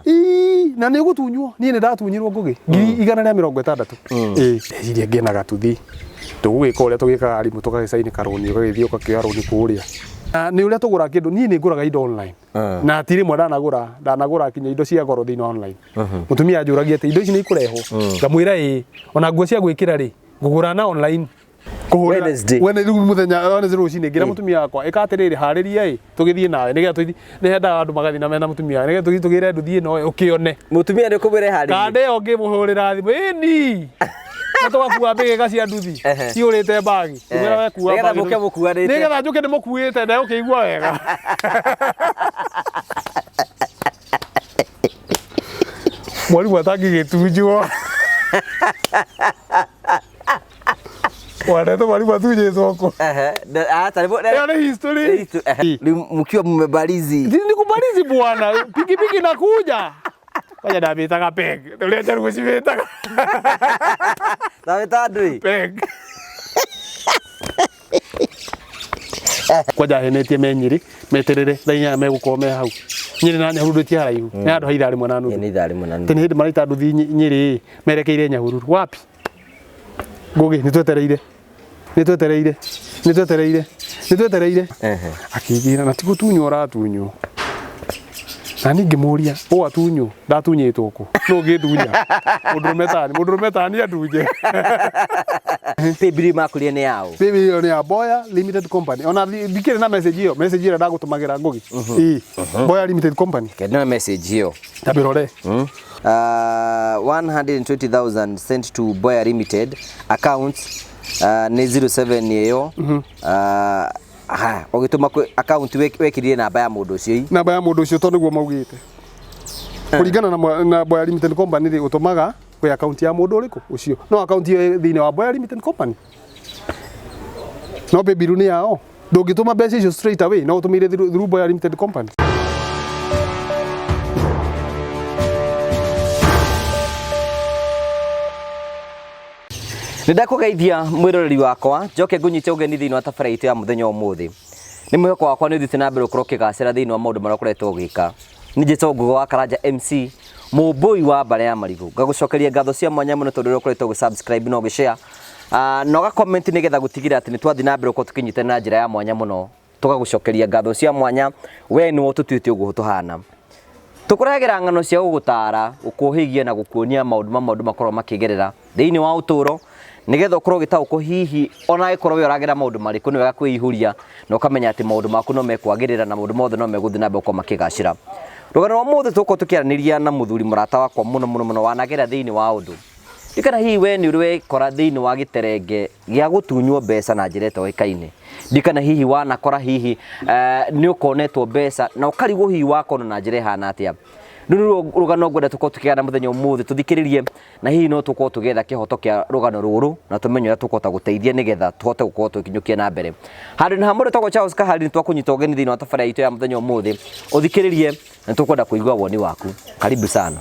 Ii, na nä å gå tunywo niä nä ndatunyirwo ngå gä 160,000. Ä ndeciria ngĩena gatuthi tũgũgĩka ũrĩa tũgĩkaga arimũ tũgagĩcaini karũni ũgagĩthiĩ ũgakĩoya rũni kũrĩa. Na nĩ ũrĩa tũgũraga kĩndũ, niĩ nĩ ngũraga indo online na ti rĩmwe ndanagũra, ndanagũra kinya indo cia goro thĩinĩ wa online. Mũtumia anjũragia atĩ indo ici nĩ ikũrehwo, ngamwĩra ĩĩ, ona nguo cia gwĩkĩra rĩ ngũgũra na online. Kũhũrĩra- Wednesday. Wednesday, rĩu mũthenya Wednesday rũcinĩ ngĩra mũtumia wakwa ĩka atĩrĩrĩ harĩria ĩ tũgĩthiĩ nawe nĩgetha tũthiĩ nĩ hendaga andũ magathiĩ na mena mũtumia wao, nĩgetha tũthiĩ tũgĩre nduthi ĩno ĩ, ũkĩone. Mũtumia nĩ ũkũmwĩra ĩharĩrie. Kanda ĩyo ngĩmũhũrĩra thimũ ĩni na tũgakua mbĩgĩka cia nduthi cihũrĩte mbagi. Ngĩmwĩra we kua Nĩgetha mbagi mũke mũkuanĩte. Nĩgetha njũke ndĩmũkuĩte na ũkĩigua wega. Mwarimũ atangĩgĩtunjwo. Wanetwo mwarimũ atunjĩtwo kũ? Ehe, na- ah, tarĩmũ- Ĩyo nĩ history. Ehe. Rĩu mkiwa mmebarizi. Ni kubarizi bwana, pikipiki nakuja. Kwanza ndamĩtaga peg, ũrĩa njaruo cimĩtaga Ndamĩtaga ndũĩ? peg. Kwanja henetie me Nyĩrĩ meterere thaa 8 megũkorwo me hau. Nyĩrĩ na Nyahururu ti haraihu, nĩ handũ ha ithaa rĩmwe na nuthu. Nĩ ithaa rĩmwe na nuthu. Tene hĩndĩ maraita nduthi Nyĩrĩ merekeire Nyahururu. Wapi? Ngũgĩ nĩ twetereire. Nĩ twetereire. Nĩ twetereire. Nĩ twetereire. Akĩnjĩra na ti gũtunywo ũratunywo. Na niĩ ngĩmũria, ũ atunywo? Ndatunyĩtwo kũ? Nũ ũngĩndunya? Mũndũrũme tani, mũndũrũme tani andunye. Paybill makurie nĩ yaũ? Paybill ĩyo nĩ ya Boya Limited Company. Ona ndikĩrĩ na message ĩyo, message ĩrĩa ndagũtũmagĩra Ngũgĩ. Ĩĩ. Boya Limited Company. Kenda message ĩyo. Ta mĩrore. 120,000 sent to Boya Limited accounts nĩ 07 ĩyo. Ha, ũgĩtũma kwĩ account wekĩrire namba ya mũndũ ũcio ii. Namba ya mũndũ ũcio tondũ nĩguo maugĩte. Kũringana na Boya Limited Company rĩ, ũtũmaga kwĩ account ya mũndũ ũrĩkũ ũcio. No account ĩyo ĩ thĩinĩ wa Boya Limited Company. No paybill nĩ yao. Ndũngĩtũma mbeca icio straight away, no ũtũmĩire through Boya Limited Company. Nĩ ndakũgeithia mwĩroreri wakwa, njoke ngũnyite ũgeni thĩinĩ wa tabarĩra itũ ya mũthenya wa ũmũthĩ. Nĩ mwĩhoko wakwa nĩ ũthiĩte na mbere gũkorwo ũkĩgacĩra thĩinĩ wa maũndũ marĩa ũkoretwo ũgĩka. Niĩ njĩtagwo Ngugi wa Karanja MC, mũmbũi wa mbarĩ ya marigũ. Ngagũcokeria ngatho cia mwanya mũno tondũ ũrĩa ũkoretwo ũgĩ subscribe na ũgĩ share na ũga comment nĩgetha gũtigĩrĩra atĩ nĩ twathiĩ na mbere gũkorwo tũkĩnyitana na njĩra ya mwanya mũno. Tũgagũcokeria ngatho cia mwanya, we nĩwe ũtũtuĩte ũguo tũhana. Tũkũrehagĩra ng'ano cia gũgũtara, gũkũhĩgia na gũkuonia maũndũ mamwe andũ makoragwo makĩgerera thĩinĩ wa ũtũũro, nĩgetha ũkorwo ũgĩtaũkwo hihi ona angĩkorwo we ũragera maũndũ marĩkũ nĩ wega kwĩihũria na ũkamenya atĩ maũndũ maku no mekwagĩrĩra na maũndũ mothe no megũthiĩ na mbere gũkorwo makĩgacĩra. Rũgano rwa ũmũthĩ tũgũkorwo tũkĩaranĩria na mũthuri mũrata wakwa mũno mũno mũno wanagera thĩinĩ wa ũndũ. Ndiũĩ kana hihi we nĩ ũrĩ wekora thĩinĩ wa gĩterenge gĩa gũtunywo mbeca na njĩra ĩtoĩkaine. Ndiũĩ kana hihi wanakora hihi nĩ ũkonetwo mbeca na ũkarigwo hihi wakonwo na njĩra ĩhana atĩa. Rũrũ nĩruo rũgano ngwenda tũkorwo tũkĩgana mũthenya ũmũthĩ tũthikĩrĩrie na hihi no tũkorwo tũgĩetha kĩhoto kĩa rũgano rũrũ na tũmenye ũrĩa tũkũhota gũteithia nĩgetha tũhote gũkorwo tũgĩkinyũkia na mbere. Handũ-inĩ ha mũndũ wĩtagwo Charles Kahari nĩ twakũnyita ũgeni thĩinĩ wa tabarĩra itũ ya mũthenya ũmũthĩ ũthikĩrĩrie na tũkwenda kũigua woni waku. Karibu sana.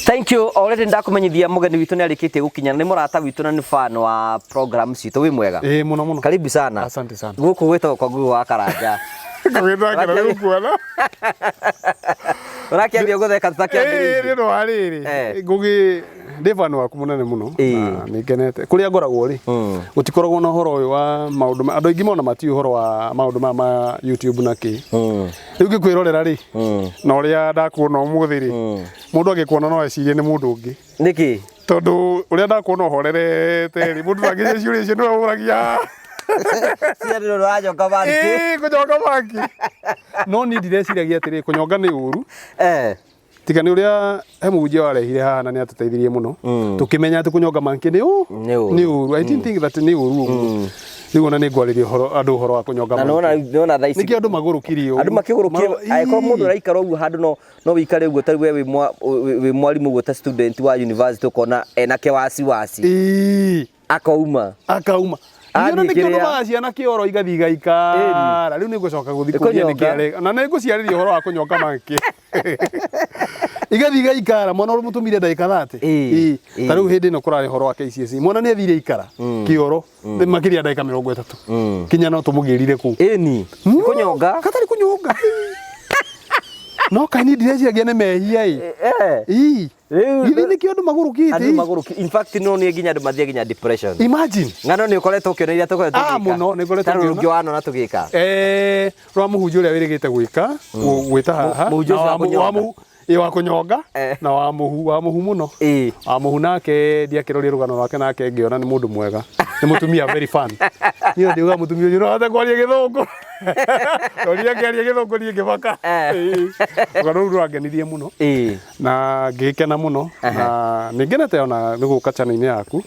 Thank you. Already ndakumenyithia mũgeni witũ nĩ arĩkĩtie gũkinya nĩ mũrata witũ na nĩ fan wa program citũ. Wĩ mwega? Ĩĩ mũno mũno. Karibu sana. Asante sana. Gũkũ gwĩtagwo kwa Ngugi wa Karanja. Ngũgĩthakĩra nĩ gũkuona. Ũrakĩambia gũtheka Ĩĩ tũtakĩambĩrĩirie. nĩ ũndũ wa rĩrĩ. Ngũgĩ ndĩ fan waku mũnene mũno na nĩ ngenete. Kũrĩa ngoragwo rĩ, gũtikoragwo na ũhoro ũyũ wa maũndũ andũ aingĩ mona matiũĩ ũhoro wa maũndũ maya ma YouTube na kĩ. Rĩu ngĩkwĩrorera rĩ, na ũrĩa ndakuona ũmũthĩ rĩ, mũndũ angĩkuona no ecirie nĩ mũndũ ũngĩ. Nĩkĩ? Tondũ ũrĩa ndakuona ũhorerete rĩ, mũndũ ndangĩcia ciũria icio nĩwe ũragia. Cia nĩ ũranyoka bangi. Ĩĩ, kũnyonga bangi. No niĩ ndireciragia atĩrĩ, kũnyonga nĩ ũru. Tiga nĩ ũrĩa he mũhunjia warehire haha na nĩ atũteithirie mũno. Tũkĩmenya atĩ kũnyonga monkey nĩ ũru. Nĩ ũru. Nĩ ũru. I didn't think that nĩ ũru ũguo. Rĩu ona nĩ ngwarĩria ũhoro andũ ũhoro wa kũnyonga Na monkey. nĩwona nĩwona thaa ici Nĩkĩo andũ magũrũkirie ũguo. andũ makĩgũrũkie angĩkorwo mũndũ araikara ũguo handũ no no wĩikare ũguo ta we wĩ mwarimũ ũguo ta student wa university ũkona ena kĩwaci waci Ĩĩ. akauma. Akauma. Athiĩ Nĩ nĩkĩo kĩrĩa. ndumaga ciana kĩoro igathiĩ igaikara. Rĩu nĩ ngũcoka gũthiĩ kũria Kũnyonga. nĩkĩ areka. Na nĩ ngũciarĩria ũhoro wa kũnyonga monkey. Igathiĩ igaikara mwana ũmũtũmire ndagĩka 30. Ĩĩ, Ĩĩ. Ta rĩu hĩndĩ ĩno kũrarĩ ũhoro wa KCSE. Mwana nĩ athire aikara kĩoro makĩria ndagĩka 30. Kinya no tũmũgĩrire kũu. Ĩni. Nĩ kũnyonga. Katarĩ kũnyonga. No kaĩ niĩ ndireciria nĩ mehia ĩ. Eh. Ii. Rĩu Githĩ nĩkĩo andũ magũrũkĩte andũ ĩ? magũrũki in fact no nĩ nginya andũ mathiĩ nginya depression. Imagine. Ng'ano nĩ ũkoretwo ũkĩona iria tũkoretwo Ah, tũgĩka. mũno, nĩ ngoretwo Ta rũrũ ngĩona. rũngĩ wanona tũgĩka. Eh, rwa mũhunjia ũrĩa wĩrĩgĩte gwĩka gwĩta haha Mũhunjia na ũcio wa wa kũnyonga. ĩ, wa kũnyonga Eh. na wa mũhu wa mũhu mũno Ĩ. wa mũhu nake ndiakĩroria rũgano rwake nake ngĩona nĩ mũndũ mwega nĩ mũtumia very fun niĩ ndiuga mũtumia ũcio no ahote kwaria gĩthũngũ tondũ akĩaria gĩthũngũ niĩ ngĩbaka Eh. Ĩ. Rũgano rũu rwangenirie mũno Ĩ. na ngĩgĩkena mũno na nĩ ngenete ona nĩ gũka channel-inĩ yaku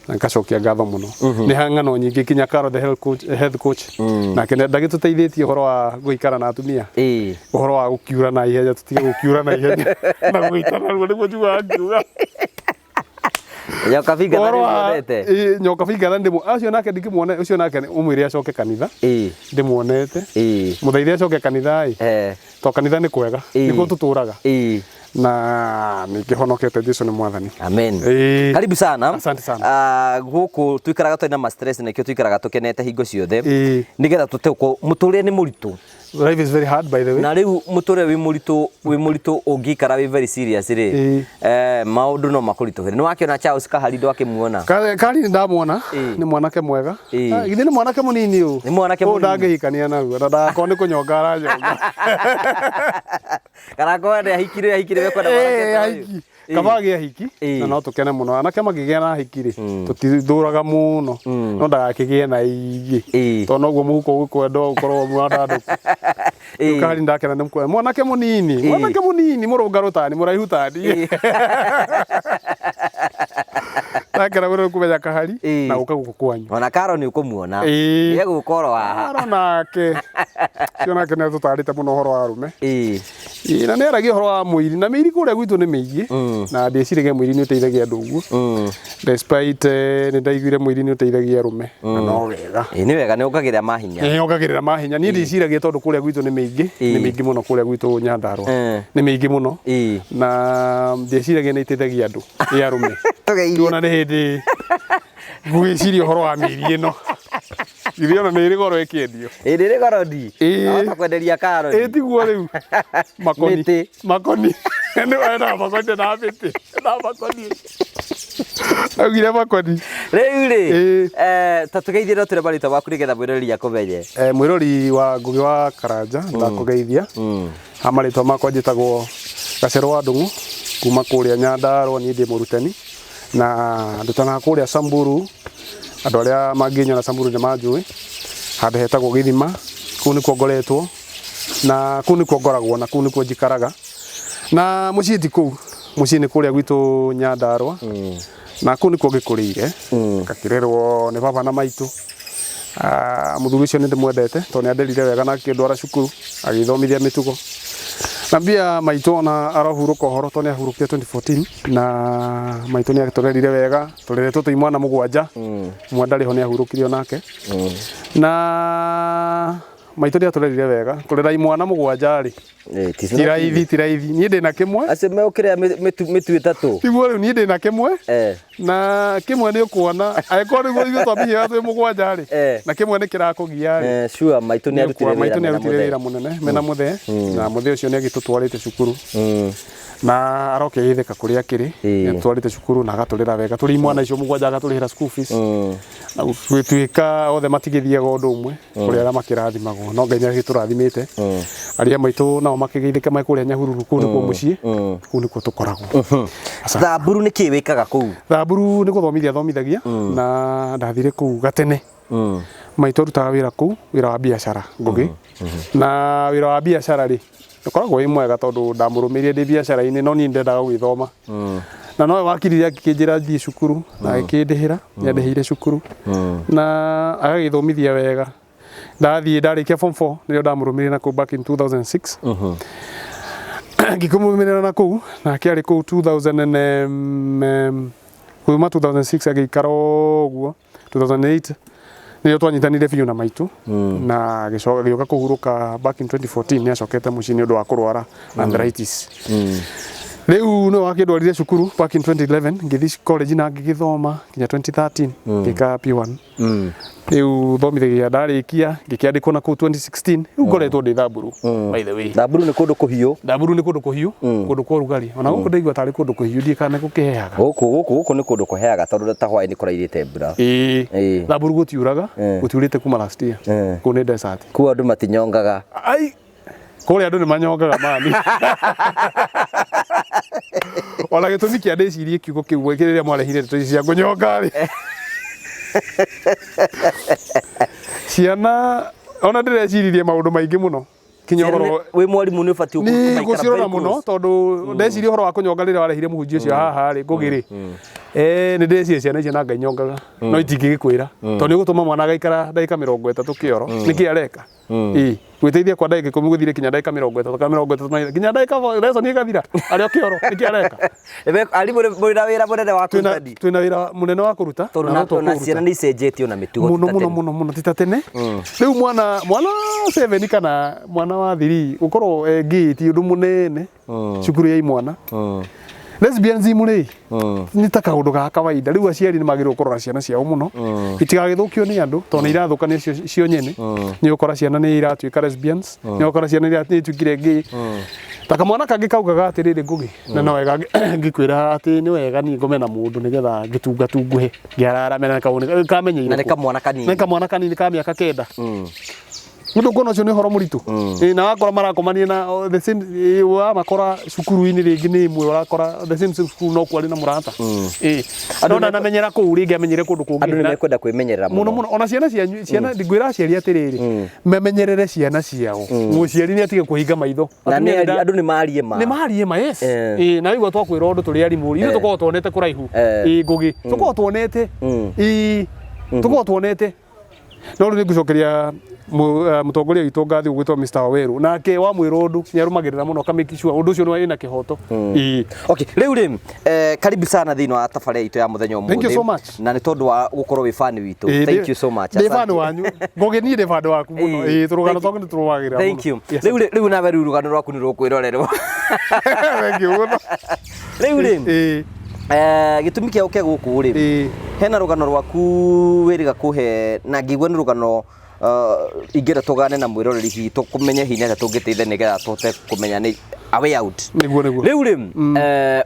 na ngacokia ngatho mũno nĩ ha ng'ano nyingĩ kinya Carol the health coach, health coach. Nake ndagĩtũteithĩtie ũhoro wa gũikara na atumia Ĩ. ũhoro wa gũkiura na ihenya tũtige gũkiura na ihenya na gũitana ruo nĩguo njugaga ngiuga Nyoka binga Ũhoro nĩ wa muonete. Ĩ, nyoka bingatha ndĩmũ acio nake ndingĩmuona ũcio nake ũmwĩre acoke kanitha Ĩ. ndĩmuonete Ĩ. mũthaithe acoke kanitha ĩ Eh. to kanitha nĩ kwega Ĩ. nĩkuo tũtũraga Ĩ. na nĩngĩhonokete Jesu nĩ mwathani Amen. Ĩ. Karibu sana. Asante sana. Ah, gũkũ tuikaraga tũrĩ na ma stress na nĩkĩo tuikaraga tũkenete hingo ciothe. Ĩ. Nĩgetha tũte mũtũrĩre nĩ mũritũ. Life is very hard by the way. Na rĩu mũtũrĩre wĩ mũritũ wĩ mũritũ ũngĩikara wĩ very serious rĩ. Ĩ. Eh, maũndũ no makũritũhĩre. Nĩ wakĩona Charles Kahari ndwakĩmuona. Kari nĩ ndamwona Ĩ. nĩ mwanake mwega. Ĩ. Ah, Githĩ nĩ mwanake mũnini ũũ? Nĩ mwanake Ũũ mũnini. ndangĩhikania narua na ndagakorwo nĩ kũnyonga aranyonga. Kana korwo nĩ ahikire ahikire mekwenda mwanake Ĩ, ta ũyũ. ahiki. Kaba agĩe ahiki Ĩ. na no tũkene mũno. Anake makĩgĩa na ahiki rĩ tũtithũraga mũno no ndagakĩgĩe na aingĩ Ĩ. tondũ noguo mũhuko ũgũkwenda ũkorwo mwandandũku. Ĩ. Kari ndakena nĩ mũkuona mwanake mũnini Ĩ. mwanake mũnini mũrũngarũ tani mũraihu tani ndakena mũno nĩ kũmenya Kahari Ĩ. na gũka gũkũ kwanyu. Ona Karo nĩ ũkũmuona. Ĩ. Nĩ egũka oro haha. Aro nake cio nake nĩ atũtarĩte mũno ũhoro wa arũme. Ĩ. Ĩ, na nĩ aragia ũhoro wa mũiri na mĩiri kũrĩa gwitũ nĩ mĩingĩ na ndĩciragia mũiri nĩ ũteithagia andũ ũguo despite nĩ ndaiguire mũiri nĩ ũteithagia arũme na no wega. Ĩ, nĩ wega nĩ ũkagĩrĩra mahinya. Nĩ yongagĩrĩra mahinya niĩ ndĩciragia tondũ kũrĩa gwitũ nĩ mĩingĩ Ĩ. nĩ mĩingĩ mũno kũrĩa gwitũ Nyandarũa Eh. nĩ mĩingĩ mũno Ĩ. na ndĩciragia nĩ iteithagia andũ ĩ arũme Tũgeithie. tuona nĩ hĩndĩ ngwĩciria ũhoro wa mĩiri ĩno ithuĩ ona nĩ ĩrĩ goro ĩkĩendio. Ĩ, nĩ ĩrĩ goro ndi. Ĩ. Ahota kwenderia Karo. Ĩ tiguo rĩu makoni Mĩtĩ. makoni nĩ wendaga makoni na mĩtĩ na makoni augire makoni. Rĩu rĩ, Ĩ. eh, ta tũgeithie no tũre marĩtwa maku nĩgetha mwĩroreri akũmenye. Eh, mwĩrori wa Ngũgĩ wa Karanja ndakũgeithia ha marĩtwa makwa njĩtagwo Gacerũ wa Ndung'u kuma kũrĩa Nyandarũa niĩ ndĩ mũrutani na ndutanaga kũrĩa Samburu andũ arĩa mangĩnyona Samburu nĩ manjũĩ handũ hetagwo Gĩthima kũu nĩkuo ngoretwo na kũu nĩkuo ngoragwo na kũu nĩkuo njikaraga na mũciĩ ti kũu mũciĩ nĩ kũrĩa gwitũ Nyandarũa na kũu nĩkuo ngĩkũrĩire ngakĩrerwo nĩ baba na maitũ. Ah, mũthuri ũcio nĩ ndĩmwendete tondũ nĩ anderire wega na akĩndwara cukuru agĩthomithia mĩtugo na mbia maitũ ona arohurũka ũhoro tondũ nĩ ahurũkire 2014 na maitũ nĩ atũrerire wega tũreretwo twĩ imwana mũgwanja ũmwe ndarĩ ho nĩ ahurũkire onake na maitũ nĩ atũrerire wega kũrera imwana mũgwanja rĩ Ĩ, ti ti raithi ti raithi niĩ ndĩna kĩmwe Acio megũkĩrĩa mĩtu ĩtatũ. tiguo rĩu niĩ ndĩna kĩmwe Eh. na kĩmwe nĩ ũkuona angĩkorwo nĩguo ithuĩ twambirie twĩ mũgwanja rĩ Eh. na kĩmwe nĩ kĩrakũgia rĩ Eh, sure maitũ nĩ arutire wĩra maitũ nĩ mena arutire mũthee. wĩra mũnene mena mũthee na mũthee ũcio nĩ agĩtũtwarĩte cukuru na arokĩgeithĩka kũrĩa akĩrĩ Ĩ. nĩ atũtwarĩte cukuru na agatũrera wega tũrĩ imwana icio mũgwanja agatũrĩhĩra school fees na gũtuĩka othe matigĩthiaga ũndũ ũmwe kũrĩ arĩa makĩrathimagwo no Ngai nĩ agĩtũrathimĩte arĩa maitũ nao makĩgeithĩka me kũrĩa Nyahururu kũu nĩkuo mũciĩ kũu nĩkuo tũkoragwo. Asante. Thamburu nĩ kĩĩ wĩkaga kũu? Thamburu nĩ gũthomithia thomithagia na ndathire kũu gatene maitũ arutaga wĩra kũu wĩra wa biacara Ngũgĩ na wĩra wa biacara rĩ ũkoragwo wĩ mwega tondũ ndamũrũmĩrire ndĩ biacara-inĩ no niĩ ndendaga gwĩthoma na nowe wakirire akĩnjĩra thiĩ cukuru na agĩkĩndĩhĩra nĩandĩhĩire cukuru na agagĩthomithia wega ndathiĩ ndarĩkia form 4 nĩrĩo ndamũrũmĩrire na kũu back in 2006 ngĩkũmũrũmĩrĩra na kũu nake arĩ kũu 2000 and, kuma 2006 agĩikara ũguo 2008 nĩrĩo twanyitanire biũ na maitũ na agĩcoka agĩũka kũhurũka back in 2014 nĩ acokete mũciĩ nĩ ũndũ wa kũrwara arthritis. Rĩu nĩwe wakĩndwarire cukuru back in 2011, ngĩthiĩ college na ngĩgĩthoma nginya 2013, ngĩka P1. Rĩu thomithagia, ndarĩkia ngĩkĩandĩkwo na kũu 2016. Rĩu ngoretwo ndĩ Thamburu, by the way. Thamburu nĩ kũndũ kũhiũ. Thamburu nĩ kũndũ kũhiũ, kũndũ kwa ũrugarĩ. Ona gũkũ ndaigua tarĩ kũndũ kũhiũ, ndiĩ kana nĩ gũkĩhehaga. Gũkũ nĩ kũndũ kũheaga, tondũ ta hwaĩ nĩ kũrairĩte mbura. Ĩĩ. Ĩĩ. Thamburu gũtiuraga, gũtiurĩte kuma last year. Kũu nĩ desert. Kuo andũ matinyongaga. Ai, kũrĩa andũ nĩ manyongaga mani. Ona gĩtũmi kĩa ndĩcirie kiugo kĩu rĩrĩa mwarehire ndeto ici cia kũnyonga rĩ, ciana ona ndĩreciririe maũndũ maingĩ mũno kinya ũhoro Wĩ mwarimũ nĩ ũbatiĩ nĩ kũmaikara gũcirora very mũno close. Tondũ ndeciria ũhoro wa kũnyonga rĩrĩa warehire mũhunjia ũcio haha rĩ, Ngũgĩ rĩ, nĩ ndĩreciria ciana icio na Ngai nyongaga, no itingĩgĩkwĩra tondũ nĩ ũgũtũma mwana agaikara ndagĩka 30 kĩoro. Nĩkĩ areka? Ĩĩ, gwĩteithia kwa ndagĩka 10 gũthire kinya ndagĩka 30 kana 30 nginya ndagĩka lesson ĩgathira arĩ o kĩoro. Nĩkĩ areka? Arimũ mũrĩ na wĩra mũnene wa Twĩna kũrutani. Twĩna wĩra mũnene wa kũruta Tondũ na na no na tũkũũruta. ciana nĩ icenjetio na mĩtugo, Mũno ti ta mũno tene. Mũno mũno, ti ta tene. Rĩu mwana 7 kana mwana wa 3 gũkorwo gay ti ũndũ mũnene cukuru ya imwana. Lesbianism rĩ, nĩ ta kaũndũ ga kawaida. Rĩu aciari nĩ magĩrĩirwo kũrora ciana ciao mũno itigagĩthũkio nĩ andũ, tondũ nĩ irathũkania cio nyene. Nĩ ũkora ciana nĩ iratuĩka lesbians, nĩ ũkora ciana nĩ ituĩkire gay. Ta kamwana kangĩ kaugaga atĩrĩrĩ, Ngũgĩ, na no wega ngĩkwĩra atĩ nĩ wega niĩ ngome na mũndũ nĩgetha ngĩtungatunguhe ngĩararame na kaũndũ kamenyeire. Na nĩ kamwana kanini. Nĩ kamwana kanini ka mĩaka 9. Nĩ ndũkuona ũcio nĩ ũhoro mũritũ? Ĩĩ, na wakora marakomania na the same, wamakora cukuru-inĩ rĩngĩ nĩ ĩmwe, ũrakora the same cukuru no kuo arĩ na mũrata. Ĩĩ, no ndanamenyera kũu rĩngĩ, amenyere kũndũ kũngĩ. Andũ nĩ mekwenda kwĩmenyerera. Mũno mũno. Ona ciana cianyu, ciana, ngwĩra aciari atĩrĩrĩ, memenyerere ciana ciao. Mũciari nĩ atige kũhinga maitho. Na Atumia nĩ andũ nĩ marie ma. Nĩ marie ma, yes. Eh. Ĩĩ, na rĩu twakwĩra ũndũ tũrĩ arimũ ithuĩ tũkoragwo tuonete kũraihu. Eh. Ĩĩ, Ngũgĩ, tũkoragwo tuonete. Ĩĩ, tũkoragwo tuonete. No rĩu nĩ ngũcokeria mũtongoria witũ ngathi ũgwĩtwo Mr. Waweru, nake wamwĩra ũndũ nĩ arũmagĩrĩra mũno, akamake sure ũndũ ũcio nĩ wĩna kĩhoto. Ĩĩ. Okay, rĩu rĩ, karibu sana thĩinĩ wa tabarĩra itũ ya mũthenya ũmũthĩ. Thank you so much. Na nĩ tondũ wa gũkorwo wĩ fan witũ. Ĩĩ, Thank you so much. Ndĩ Asante. fan wanyu, Ngũgĩ, niĩ ndĩ fan waku mũno. Ĩĩ. Ĩĩ, tũrũgano Thank you. twaku nĩ tũrũmagĩrĩra. Thank you. Yes. Rĩu nawe rĩu rũgano rwaku nĩ rũkwĩrorerwo. Thank you mũno. Rĩu rĩ, gĩtũmi kĩa ũke gũkũ rĩ, hena rũgano rwaku wĩrĩga kũhe na ngĩigua nĩ rũgano ingĩenda tũgane na mwĩroreri, hihi tũkũmenye hihi nĩ atĩa tũngĩteithia nĩgetha tũhote kũmenya nĩ a way out. Nĩguo. Rĩu rĩ,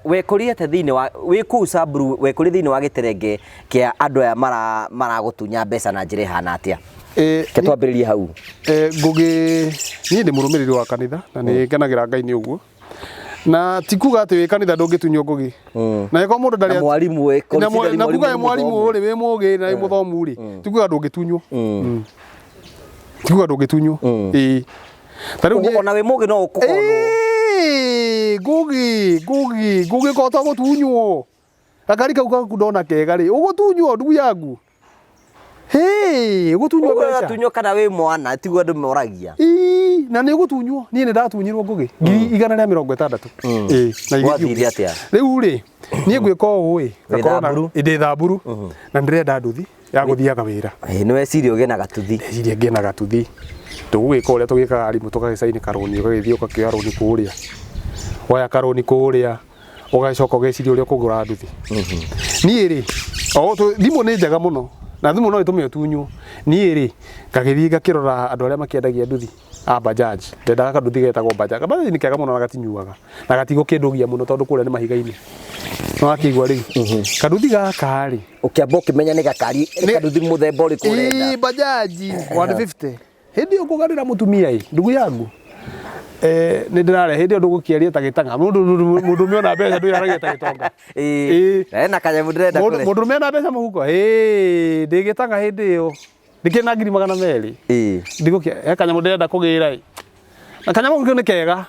wekũrire atĩa thĩinĩ wa wĩ kũu Samburu? Wekũrire thĩinĩ wa gĩterenge kĩa andũ aya maragũtunya mbeca na njĩra ĩhana atĩa? Ĩĩ. Ke twambĩrĩrie hau. Ngũgĩ, niĩ ndĩ mũrũmĩrĩri wa kanitha na nĩ ngenagĩra Ngai nĩ ũguo, na ti kuga atĩ wĩ kanitha ndũngĩtunywo, Ngũgĩ, na ĩkorwo mũndũ ndarĩ Na mwarimũ ĩ, na considering na kuga mwarimu wĩ mwarimũ mũthomu. rĩ, wĩ mũgĩ na wĩ mũthomu rĩ, ti kuga ndũngĩtunywo. Ti kuga ndũngĩtunywo. Ĩĩ, ta rĩu Ona wĩ mũgĩ no ũkũkonwo. Ĩĩ, Ngũgĩ, kota gũtunywo gakari kau gaku ndona kega rĩ, ũgũtunywo, ndugu yangu. Hĩ, ũgũtunywo mbeca. Ũgatunywo kana wĩ mwana, tiguo andũ moragia. Ĩĩ, na nĩ ũgũtunywo. Niĩ nĩ ndatunyirwo, Ngũgĩ, 160,000. Ĩĩ, na igĩthiĩ Gwathire ũguo. atĩa? Rĩu rĩ, niĩ ngwĩka ũũ ĩ, ngakorwo Thamburu? Ndĩ Thamburu na ndĩrenda nduthi ya gũthiaga wĩra. Ĩĩ, nĩ weciria ũgĩe na gatuthi. Ndeciria ngĩe na gatuthi. Tũgũgĩka ũrĩa tũgĩkaga arimũ, tũgagĩcaini karũni, ũgagĩthiĩ ũgakĩoya rũni kũrĩa. Woya karũni kũrĩa, ũgacoka ũgeciria ũrĩa ũkũgũra nduthi. Niĩ rĩ, o thimũ nĩ njega mũno na thimũ no ĩtũme ũtunywo. Niĩ rĩ, ngagĩthiĩ ngakĩrora andũ arĩa makĩendagia nduthi a Bajaj. Ndendaga kanduthi getagwo Bajaj. Bajaj nĩ kega mũno na gatinyuaga na gatigũkĩndũgia mũno tondũ kũrĩa nĩ mahiga-inĩ. Nĩ wakĩigua rĩu kanduthi gaka rĩ, Ũkĩamba ũkĩmenya nĩ gakari nĩ kanduthi mũthemba ũrĩkũ ũrenda? Ĩĩ, Bajaji 150. Hĩndĩ ĩyo ngũgarĩra mũtumia ĩ, ndugu yangu, nĩ ndĩrarĩa hĩndĩ ĩyo ndũgũkĩaria ta gĩtang'a. Mũndũ ũmwe ona mbeca ndwĩaragia ta gĩtonga. Ĩĩ. Ĩĩ. Hena kanyamũ ndĩrenda Mũndũ kũre. Mũndũ ũmwe ena mbeca mũhuko, ĩĩ, ndĩ gĩtang'a hĩndĩ ĩyo ndĩkĩrĩ na 200,000. Ndigũkĩa he kanyamũ ndĩrenda kũgĩra ĩ, na kanyamũ kau nĩ kega.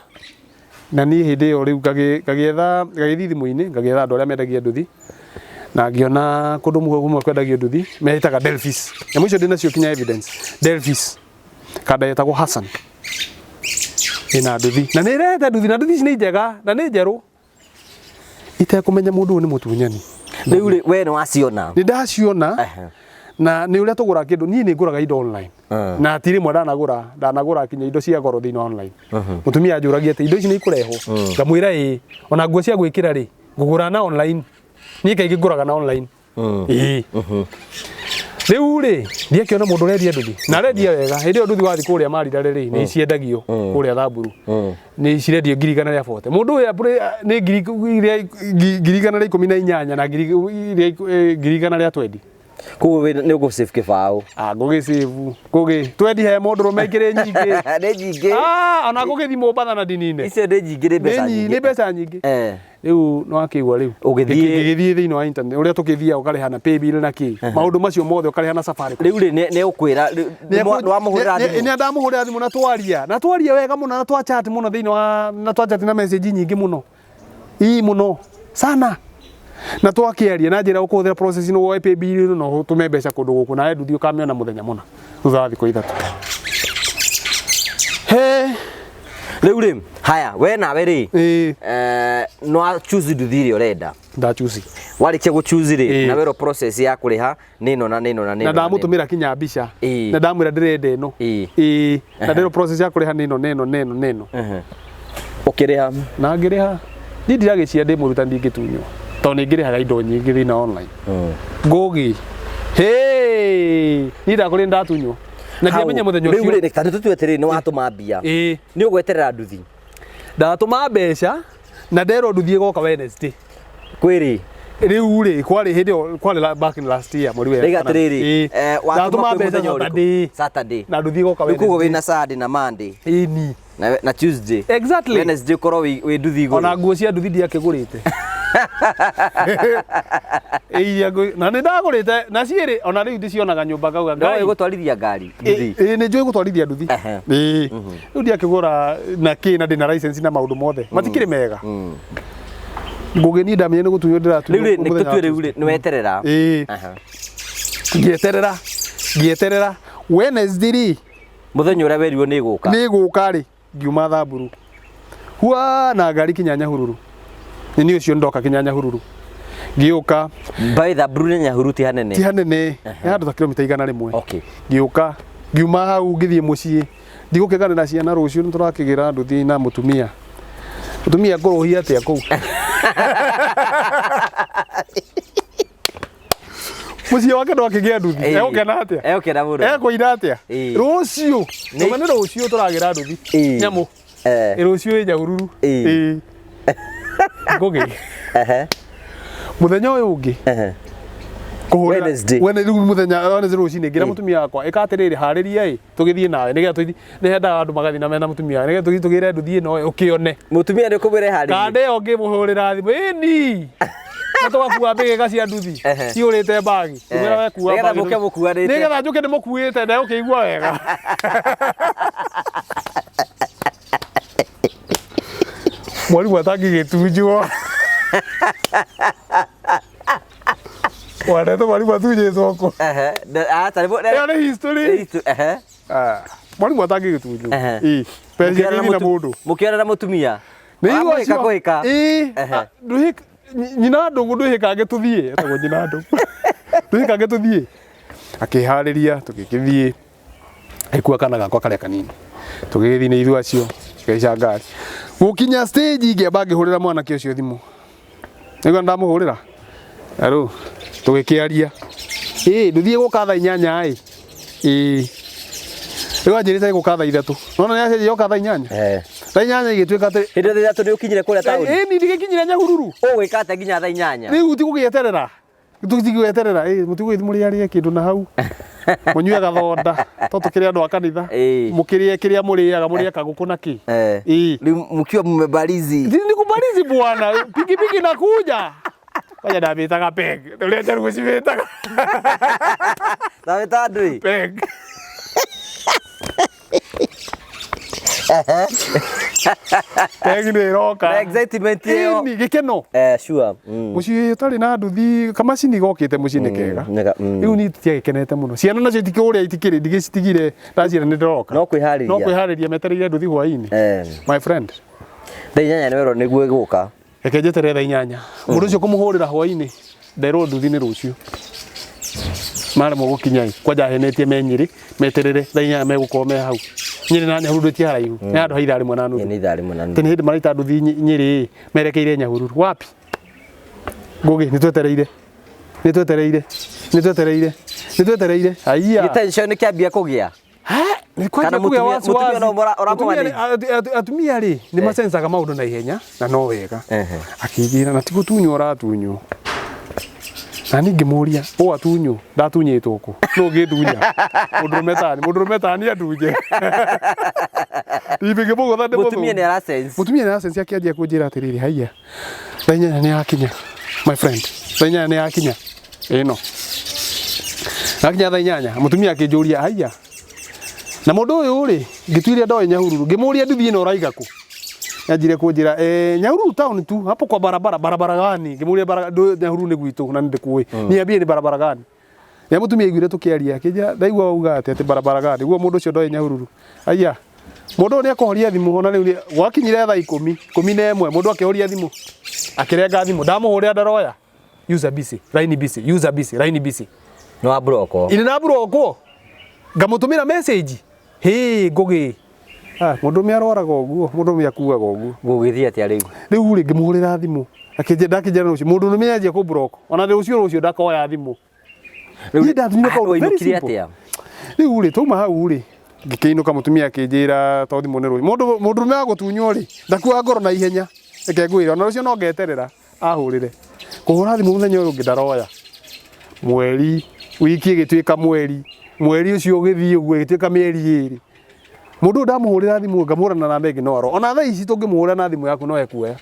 Na niĩ hĩndĩ ĩyo rĩu ngagĩetha, ngagĩthiĩ thimũ-inĩ, ngagĩetha andũ arĩa mendagia nduthi, na ngĩona kũndũ kũmwe kwendagio nduthi metaga Delphis. Nyamũ icio ndĩnacio kinya evidence. Delphis kanda yetagwo Hassan ĩna nduthi na nĩ ĩrehete nduthi, na nduthi ici nĩ njega na nĩ njerũ, itekũmenya mũndũ ũyũ nĩ mũtunyani. Rĩu rĩ, we nĩ waciona? Nĩ ndaciona. Na nĩ ũrĩa tũgũraga kĩndũ, niĩ nĩ ngũraga indo online. Na ti rĩmwe ndanagũra, ndanagũra kinya indo cia goro thĩinĩ wa online. Mũtumia anjũragia atĩ indo ici nĩ ikũrehwo, ngamwĩra ĩĩ. Ona nguo cia gwĩkĩra rĩ, ngũgũra na online. Niĩ kaingĩ ngũraga na online. Ĩĩ. Rĩu rĩ, ndiakĩona mũndũ ũrendia nduthi na arendia wega. Hĩndĩ ĩyo nduthi wathiĩ kũrĩa Marirare rĩ, nĩ ciendagio kũrĩa Thamburu, nĩ cirendio 140,000. Mũndũ ũyũ nĩ 118,000 na 120,000. Koguo nĩ ũgũ save kĩbaũ. Ah, ngũgĩ save ngũgĩ twendi he mũndũ rũme ikĩrĩ nyingĩ. Nĩ nyingĩ. Ah, ona ngũgĩthiĩ Mombatha na ndinine. Icio nĩ nyingĩ, nĩ mbeca nyingĩ, nyingĩ. Nĩ mbeca nyingĩ. Rĩu nĩ wakĩigua rĩu. Ũgĩthiĩ- Ngĩgĩthiĩ thĩinĩ wa internet ũrĩa tũkĩthiaga ũkarĩha na paybill na kĩ maũndũ macio mothe ũkarĩha na Safaricom. Rĩu rĩ, nĩ ũkwĩra nĩ wamũhũrĩra thimũ? Nĩ ndamũhũrĩra thimũ na twaria, na twaria wega mũno, na twa chat mũno thĩinĩ wa, na twa chat na message nyingĩ mũno, ii mũno sana, na twakĩaria na njĩra ũkũhũthĩra process ĩno woe paybill ĩno na ũtũme mbeca kũndũ gũkũ, nawe nduthi ũkamĩona mũthenya mũna thutha wa thikũ 3. He. Rĩu rĩ, haya, we nawe rĩ, Ĩĩ. No choose nduthi ĩrĩa ũrenda. Ndachusi. Warĩkia gũchoose rĩ, Ĩĩ. na werwo process ya kũrĩha nĩ ĩno na nĩ ĩno na nĩ Na ĩno na nĩ ĩno. ndamũtũmĩra kinya mbica. Ĩĩ. Na ndamwĩra ndĩrenda ĩno. Ĩĩ. Ĩĩ. Na ndĩrwo process ya kũrĩha nĩ ĩno na ĩno na ĩno na ĩno. Ũkĩrĩha. Na ngĩrĩha. Niĩ ndiragĩcia ndĩ mũrutani ndingĩtunywo, tondũ nĩ ngĩrĩhaga indo nyingĩ thĩinĩ wa online. Ngũgĩ. Hey! Niĩ ndakũrĩ ndatunywo. Na ndiamenya mũthenya Rĩu ũcio. rĩ, ta nĩ tũtue atĩrĩrĩ, nĩ watũma mbia. Ĩĩ. Nĩ ũgweterera nduthi. Ndatũma mbeca na nderwo nduthi ĩgoka Wednesday. Kwĩrĩ. Rĩu rĩ, kwarĩ hĩndĩ ĩyo, kwarĩ back in last year mweri wa Rĩu kanana. atĩrĩrĩ, Ĩĩ. watũma Ndatũma kwĩ mbeca mũthenya ũrĩkũ? Saturday. Saturday. Na nduthi ĩgoka Rĩu koguo Wednesday. wĩna Saturday na Monday. Ĩni. Na Tuesday. Exactly. Wednesday ũkorwo wĩ nduthi igũrũ. Ona nguo cia nduthi ndiakĩgũrĩte. Iria na nĩ ndagũrĩte na ciĩrĩ ona rĩu ndĩcionaga nyũmba ngauga No Ngai. ĩgũtwarithia ngari nduthi. Ĩĩ nĩ njũĩ gũtwarithia nduthi. Ĩĩ. Rĩu ndiakĩgũra na kĩ na ndĩna license na maũndũ mothe. Matikĩrĩ mega. Ngũgĩ niĩ ndamenya nĩ gũtunywo ndĩratunywo. Rĩu rĩ, nĩ mũthenya wa tũtue rĩu Tuesday. rĩ, nĩ weterera. Ĩĩ. Ngĩeterera. Ngĩeterera. Wednesday rĩ, Mũthenya ũrĩa werirwo nĩ ĩgũka. Nĩ ĩgũka rĩ, ngiuma Thamburu. Hua na ngari kinya Nyahururu. Nĩ niĩ ũcio ndoka kinya Nyahururu. Ngĩũka. By Thamburu nĩ Nyahururu ti hanene. Ti hanene. Nĩ handũ ta kilomita 100. Okay. Ngĩũka, ngiuma hau ngĩthiĩ mũciĩ. Ndigũkĩganĩra ciana rũciũ nĩ tũrakĩgĩra nduthi na mũtumia. Mũtumia ngũrũhia atĩa kũu? Mũciĩ wake ndwakĩgĩa nduthi. Ĩĩ. Egũkena atĩa? Egũkena mũno. Ekũina atĩa? Ĩĩ. Rũciũ. Nĩ- Tũma nĩ rũciũ tũragĩra nduthi. Ĩĩ. Nyamũ. Ĩ rũciũ ĩ Nyahururu. Ĩĩ. Ĩĩ. Ngũgĩ. Mũthenya ũyũ ũngĩ. Kũhũrĩra- Wednesday. Wednesday, rĩu mũthenya Wednesday rũcinĩ ngĩra Ĩĩ. mũtumia wakwa ĩka atĩrĩrĩ, harĩria ĩ tũgĩthiĩ nawe nĩgetha tũthiĩ, nĩ hendaga andũ magathiĩ na mena mũtumia wao, nĩgetha tũthiĩ tũgĩre nduthi ĩno ĩ, ũkĩone. Mũtumia nĩ ũkũmwĩra ĩharĩrie? Kanda ĩyo ngĩmũhũrĩra thimũ, ĩni. Na tũgakua mbĩgĩka cia nduthi cihũrĩte mbagi. Ngĩmwĩra we kua Nĩgetha mbagi. mũke mũkuanĩte. Nĩgetha njũke ndĩmũkuĩte na ũkĩigua wega. Mwarimũ atangĩgĩtunjwo. Wandete mwarimũ atunyĩtwo kũ? Ĩyo nĩ history. Mwarimũ atangĩgĩtunjwo. Ĩĩ. Mbeca iria na mũndũ. Mũkĩona na mũtumia. Nĩ igua Wamũhĩka acio. kũhĩka. Ĩĩ. Ndũhĩka nyina ndũgũ ndũhĩkange tũthiĩ. Etagwo nyina ndũgũ. Ndũhĩkange tũthiĩ. Akĩharĩria tũgĩgĩthiĩ. Agĩkua kana gakwa karĩa kanini. Tũgĩgĩthiĩ na ithuĩ acio. Tũkĩhaica ngari. Gũkinya stage ngĩamba ngĩhũrĩra mwanake ũcio thimũ. Nĩguo ndamũhũrĩra. Hello, tũgĩkĩaria. Ĩĩ, ndũthiĩ gũka thaa 8 ĩ. Ĩĩ. Rĩu anjĩrĩte gũka thaa 3. Nona nĩ acenjia yoka thaa 8. Thaa 8 igĩtuĩka atĩ Hĩndĩ ĩyo thaa 3 nĩ ũkinyire kũrĩa taũni. Ĩĩ, niĩ ndigĩkinyire Nyahururu. Ũgwĩka atĩa nginya thaa 8? Rĩu tigũgĩeterera. Tũtigweterera, ĩĩ, mũtigũgĩthiĩ mũrĩarĩe kĩndũ na hau. Mũnyue gathonda, to tũkĩrĩ andũ a kanitha. Mũkĩrĩe kĩrĩa mũrĩaga, mũrĩe kagũkũ na kĩ. Ĩĩ. Rĩu mkiwa mmebarizi. Ni kubarizi bwana, pikipiki nakuja. Kwanja ndamĩtaga peg, ũrĩa njaruo cimĩtaga. Ndamĩtaga ndũĩ? Peg. Peg nĩ ĩroka. Na excitement ĩyo. Ĩni, gĩkeno. Sure. Mũciĩ ũtarĩ na nduthi, kamacini gokĩte mũciĩ nĩ kega. Rĩu niĩ titiagĩkenete mũno. Ciana nacio itikĩũrĩa itikĩrĩ, ndigĩcitigire, ndaciĩra nĩ ndĩroka. No kwĩharĩria. No kwĩharĩria metereire nduthi hwainĩ. My friend. Thaa 8 nĩ werwo nĩguo ĩgũka. Reke njeterere thaa 8. Mũndũ ũcio kũmũhũrĩra hwainĩ, nderwo nduthi nĩ rũciũ. Maremwo gũkinya ĩ, kwanja ahenetie me Nyĩrĩ meterere thaa 8 megũkorwo me hau. Nyĩrĩ na Nyahururu ti haraihu, nĩ handũ ha ithaa rĩmwe na nuthu. Nĩ ithaa rĩmwe na nuthu. Nĩ hĩndĩ maraita nduthi Nyĩrĩ ĩ, merekeire Nyahururu. Wapi? Ngũgĩ, nĩ twetereire. Nĩ twetereire. Nĩ twetereire. Nĩ twetereire. Aiya. Gĩtension nĩ kĩambia kũgĩa. Nĩ kwanjia Kana kũgĩa mũtumia- wasiwasi. mũtumia no ũra- Mũtumia ũramũmanage? atumia rĩ nĩ macencaga maũndũ na ihenya na no wega. Ehe. Akĩnjĩra na ti gũtunywo ũratunywo. Na niĩ ngĩmũria ũ atunywo ndatunyĩtwo kũ nũ ũngĩndunya mũndũrũme tani mũndũrũme tani andunye. Ingĩmũgũtha ndĩmũthune. Mũtumia nĩ ara sense. Mũtumia nĩ arasense akĩanjia kũnjĩra atĩrĩrĩ haiya thaa 8 nĩ yakinya my friend, thaa 8 nĩ yakinya ĩno yakinya thaa 8 mũtumia akĩnjũria haiya na mũndũ ũyũ rĩ ngĩtuire ndoĩ Nyahururu ngĩmũria nduthi ĩno ũraiga kũ yanjire kũnjĩra eh, Nyahururu town tu hapo kwa barabara barabara gani ngĩmũria bara Nyahururu nĩ gwitũ na nĩ ndĩkũĩ niambie nĩ barabara gani rĩrĩa mũtumia aiguire tũkĩaria akĩnjĩra ndaigua wauga atĩ atĩ barabara gani guo mũndũ ũcio ndoĩ Nyahururu aya mũndũ ũyũ nĩ akũhoria thimũ ona rĩu gwakinyire thaa 11 mũndũ akĩhoria thimũ akĩrenga thimũ ndamũhũrĩra ndaroya user busy line busy user busy line busy Nĩ wa block. ine na burokwo ngamũtũmĩra message hĩ ngũgĩ ah mũndũ ũmwe arwaraga ũguo mũndũ ũmwe akuaga ũguo. Gũgĩthiĩ atĩa rĩu? Rĩu rĩ ngĩmũhũrĩra thimũ akĩnjĩra ndakĩnjĩra rũciũ mũndũ ũmwe anjia kũ block ona rũciũ rũciũ ndakoya thimũ. Niĩ ndathimire kaũndũ very Wainũkire simple. atĩa? Rĩu rĩ twauma hau rĩ ngĩkĩinũka mũtumia akĩnjĩra to thimũ nĩ rũciũ mũndũ mũndũrũme wa gũtunywo rĩ ndakuaga ngoro na ihenya reke ngwĩre ona rũciũ no ngeterera ahũrĩre kũhũra thimũ mũthenya ũyũ ũngĩ ndaroya mweri wiki ĩgĩtuĩka mweri mweri ũcio ũgĩthiĩ ũguo ĩgĩtuĩka mĩeri 2 mũndũ ũyũ ndamũhũrĩra thimũ ngamũhũra na namba ĩngĩ no aro ona thaa ici tũngĩmũhũrĩra na thimũ yaku no ekuoya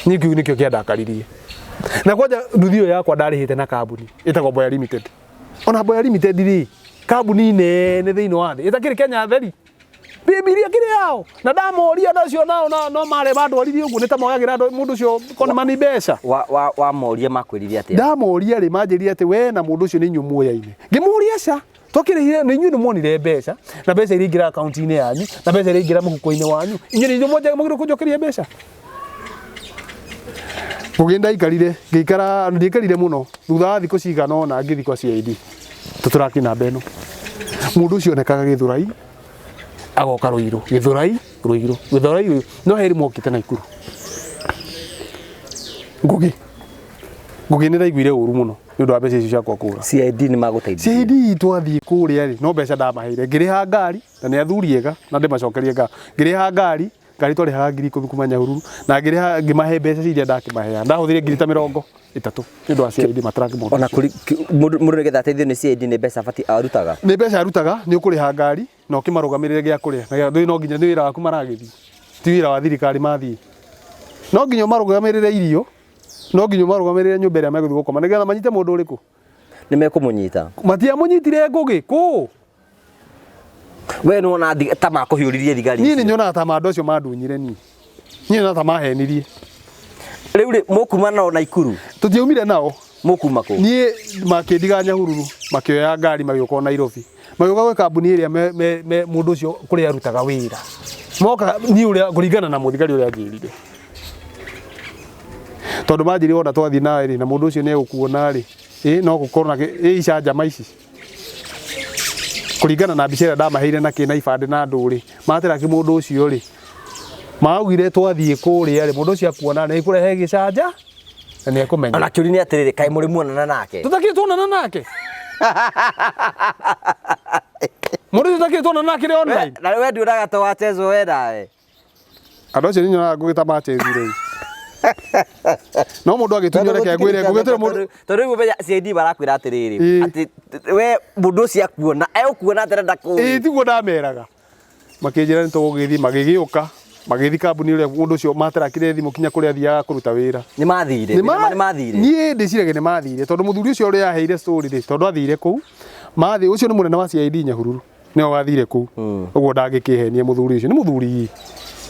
niĩ kĩu nĩkĩo kĩandakaririe na kwanja nduthi ĩyo yakwa ndarĩhĩte na kambuni ĩtagwo Boya Limited ona Boya Limited rĩ kambuni nene thĩinĩ wa thĩ ĩtakĩrĩ Kenya theri Bibilia kĩrĩ yao na ndamoria nacio nao no, no mare mandwaririe ũguo nĩ ta moyagĩra andũ mũndũ ũcio konimani mbeca. Wa wa wa moria makwĩrire atĩa? Ndamoria rĩ manjĩrire atĩ we na mũndũ ũcio nĩ inyuĩ muoyaine. Ngĩmũria ca twakĩrĩhire nĩ inyuĩ nĩ muonire mbeca na mbeca iria ingĩra akaunti-inĩ yanyu na mbeca iria ingĩra mũhuko-inĩ wanyu inyuĩ nĩ inyuĩ mwagĩrĩirwo kũnjokeria mbeca. Ngũgĩ ndaikarire ngĩikara ndiaikarire mũno thutha wa thikũ cigana ũna ngĩthiĩ kwa CID tũtũraki namba ĩno mũndũ ũcio onekaga Gĩthũrai agoka Ruiru Gĩthũrai Ruiru Gĩthũrai Ruiru no heri mokĩte Naikuru Ngũgĩ Ngũgĩ nĩ ndaiguire ũru mũno nĩ ũndũ wa mbeca icio ciakwa kũra. CID nĩ magũteithirie? CID twathiĩ kũrĩa rĩ no mbeca ndamaheire ngĩrĩha ngari na nĩ athuri ega na ndĩmacokerie ngatho ngĩrĩha ngari ngari twarĩhaga 10,000 kuma Nyahururu na ngĩrĩha ngĩmahe mbeca iria ndakĩmaheaga ndahũthĩrire ngiri ta 30 nĩ ũndũ wa CID matraki mũndũ Ona kũrĩ mũndũ mũndũ nĩgetha ateithio nĩ CID nĩ mbeca abatiĩ arutaga? Nĩ mbeca arutaga nĩ ũkũrĩha ngari na ũkĩmarũgamĩrĩre gĩa kũrĩa na gĩa no nginya nĩ wĩra waku maragĩthiĩ ti wĩra wa thirikari mathiĩ no nginya ũmarũgamĩrĩre irio no nginya ũmarũgamĩrĩre nyũmba ĩrĩa megũthiĩ gũkoma nĩgetha manyite mũndũ ũrĩkũ. Nĩ mekũmũnyita? Matiamũnyitire Ngũgĩ kũ? We nĩ wona ta makũhiũririe thigari Niĩ nĩ nyonaga ta andũ acio mandunyire niĩ. Niĩ nyonaga ta mahenirie. Rĩu rĩ mũkuma nao Naikuru? Tũtiaumire nao. Mũkuma kũ? Niĩ makĩndiga Nyahururu makĩoya ngari magĩũka o Nairobi. Magĩũka gwĩ kambuni ĩrĩa me mũndũ ũcio kũrĩa arutaga wĩra. Moka niĩ ũrĩa kũringana na mũthigari ũrĩa anjĩrire. Tondũ manjĩrire wona twathiĩ nawe rĩ na mũndũ ũcio nĩ egũkuona rĩ, ĩ no gũkorwo na ĩ icanjama ici. Kũringana na mbica ĩrĩa ndamaheire na kĩ na ibandĩ na ndũ rĩ, materaki mũndũ ũcio rĩ, maugire twathiĩ kũrĩa rĩ, mũndũ ũcio akuona nĩ ekũrehe gĩcanja na nĩ ekũmenya. Ona kĩũria nĩ atĩrĩrĩ, kaĩ mũrĩ muonana nake? Tũtakĩrĩ tuonana nake? Mũndũ ũcio tũtakĩrĩ tuonana nake rĩ online? Na we nduonaga ta wachezwo we nawe? Andũ acio nĩ nyonaga ngũgĩ ta machezire. No mũndũ agĩtunywo reke ngwĩre ngũgĩ tũrĩ mũndũ Tondũ rĩu ũmenya CID marakwĩra atĩrĩrĩ, Ĩĩ. atĩ we mũndũ ũcio akuona, egũkuona atĩa na ndakũĩ? Ĩĩ tiguo ndameraga. Makĩnjĩra nĩ tũgũgĩthiĩ, magĩgĩũka, magĩthiĩ kambuni ĩrĩa mũndũ ũcio materakire thimũ kinya kũrĩa athiaga kũruta wĩra. Nĩ mathire, nĩ mathire. Niĩ ndĩciragia nĩ mathire tondũ mũthuri ũcio ũrĩa aheire story rĩ, tondũ athire kũu, mathiĩ, ũcio nĩ mũnene wa CID Nyahururu, nĩwe wathire kũu. Ũguo ndangĩkĩhenia mũthuri ũcio, nĩ mũthuri,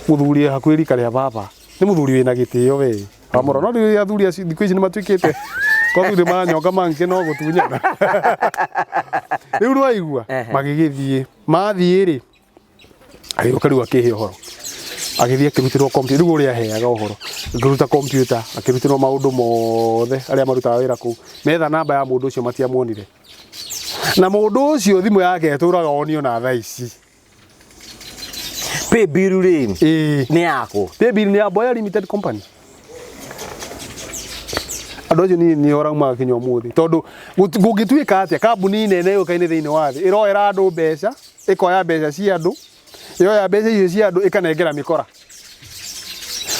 mũthuri hakuhĩ rika rĩa baba, nĩ mũthuri wĩna gĩtĩo we. Wamũrora no rĩu athuri acio thikũ ici nĩ matuĩkĩte kwa athuri maranyonga mangĩ no gũtunyana. Rĩu nĩwaigua Ehe. magĩgĩthiĩ mathiĩ rĩ agĩũka rĩu akĩhe ũhoro Agĩthiĩ akĩrutĩrwo computer, rĩu ũrĩa aheaga ũhoro, akĩruta computer, akĩrutĩrwo maũndũ mothe arĩa marutaga wĩra kũu. Metha namba ya mũndũ ũcio matiamuonire. Na mũndũ ũcio thimũ yake ĩtũraga onio na thaa ici. Pay bill rĩ Ĩĩ. nĩ yakũ? Pay bill nĩ ya Boya Limited Company. Andũ acio niĩ nĩo raumaga kinya ũmũthĩ, tondũ gũngĩtuĩka atĩa kambuni nene yũkaine thĩinĩ wa thĩ ĩroera andũ mbeca, ĩkoya mbeca cia andũ, yoya mbeca icio cia andũ ĩkanengera mĩkora.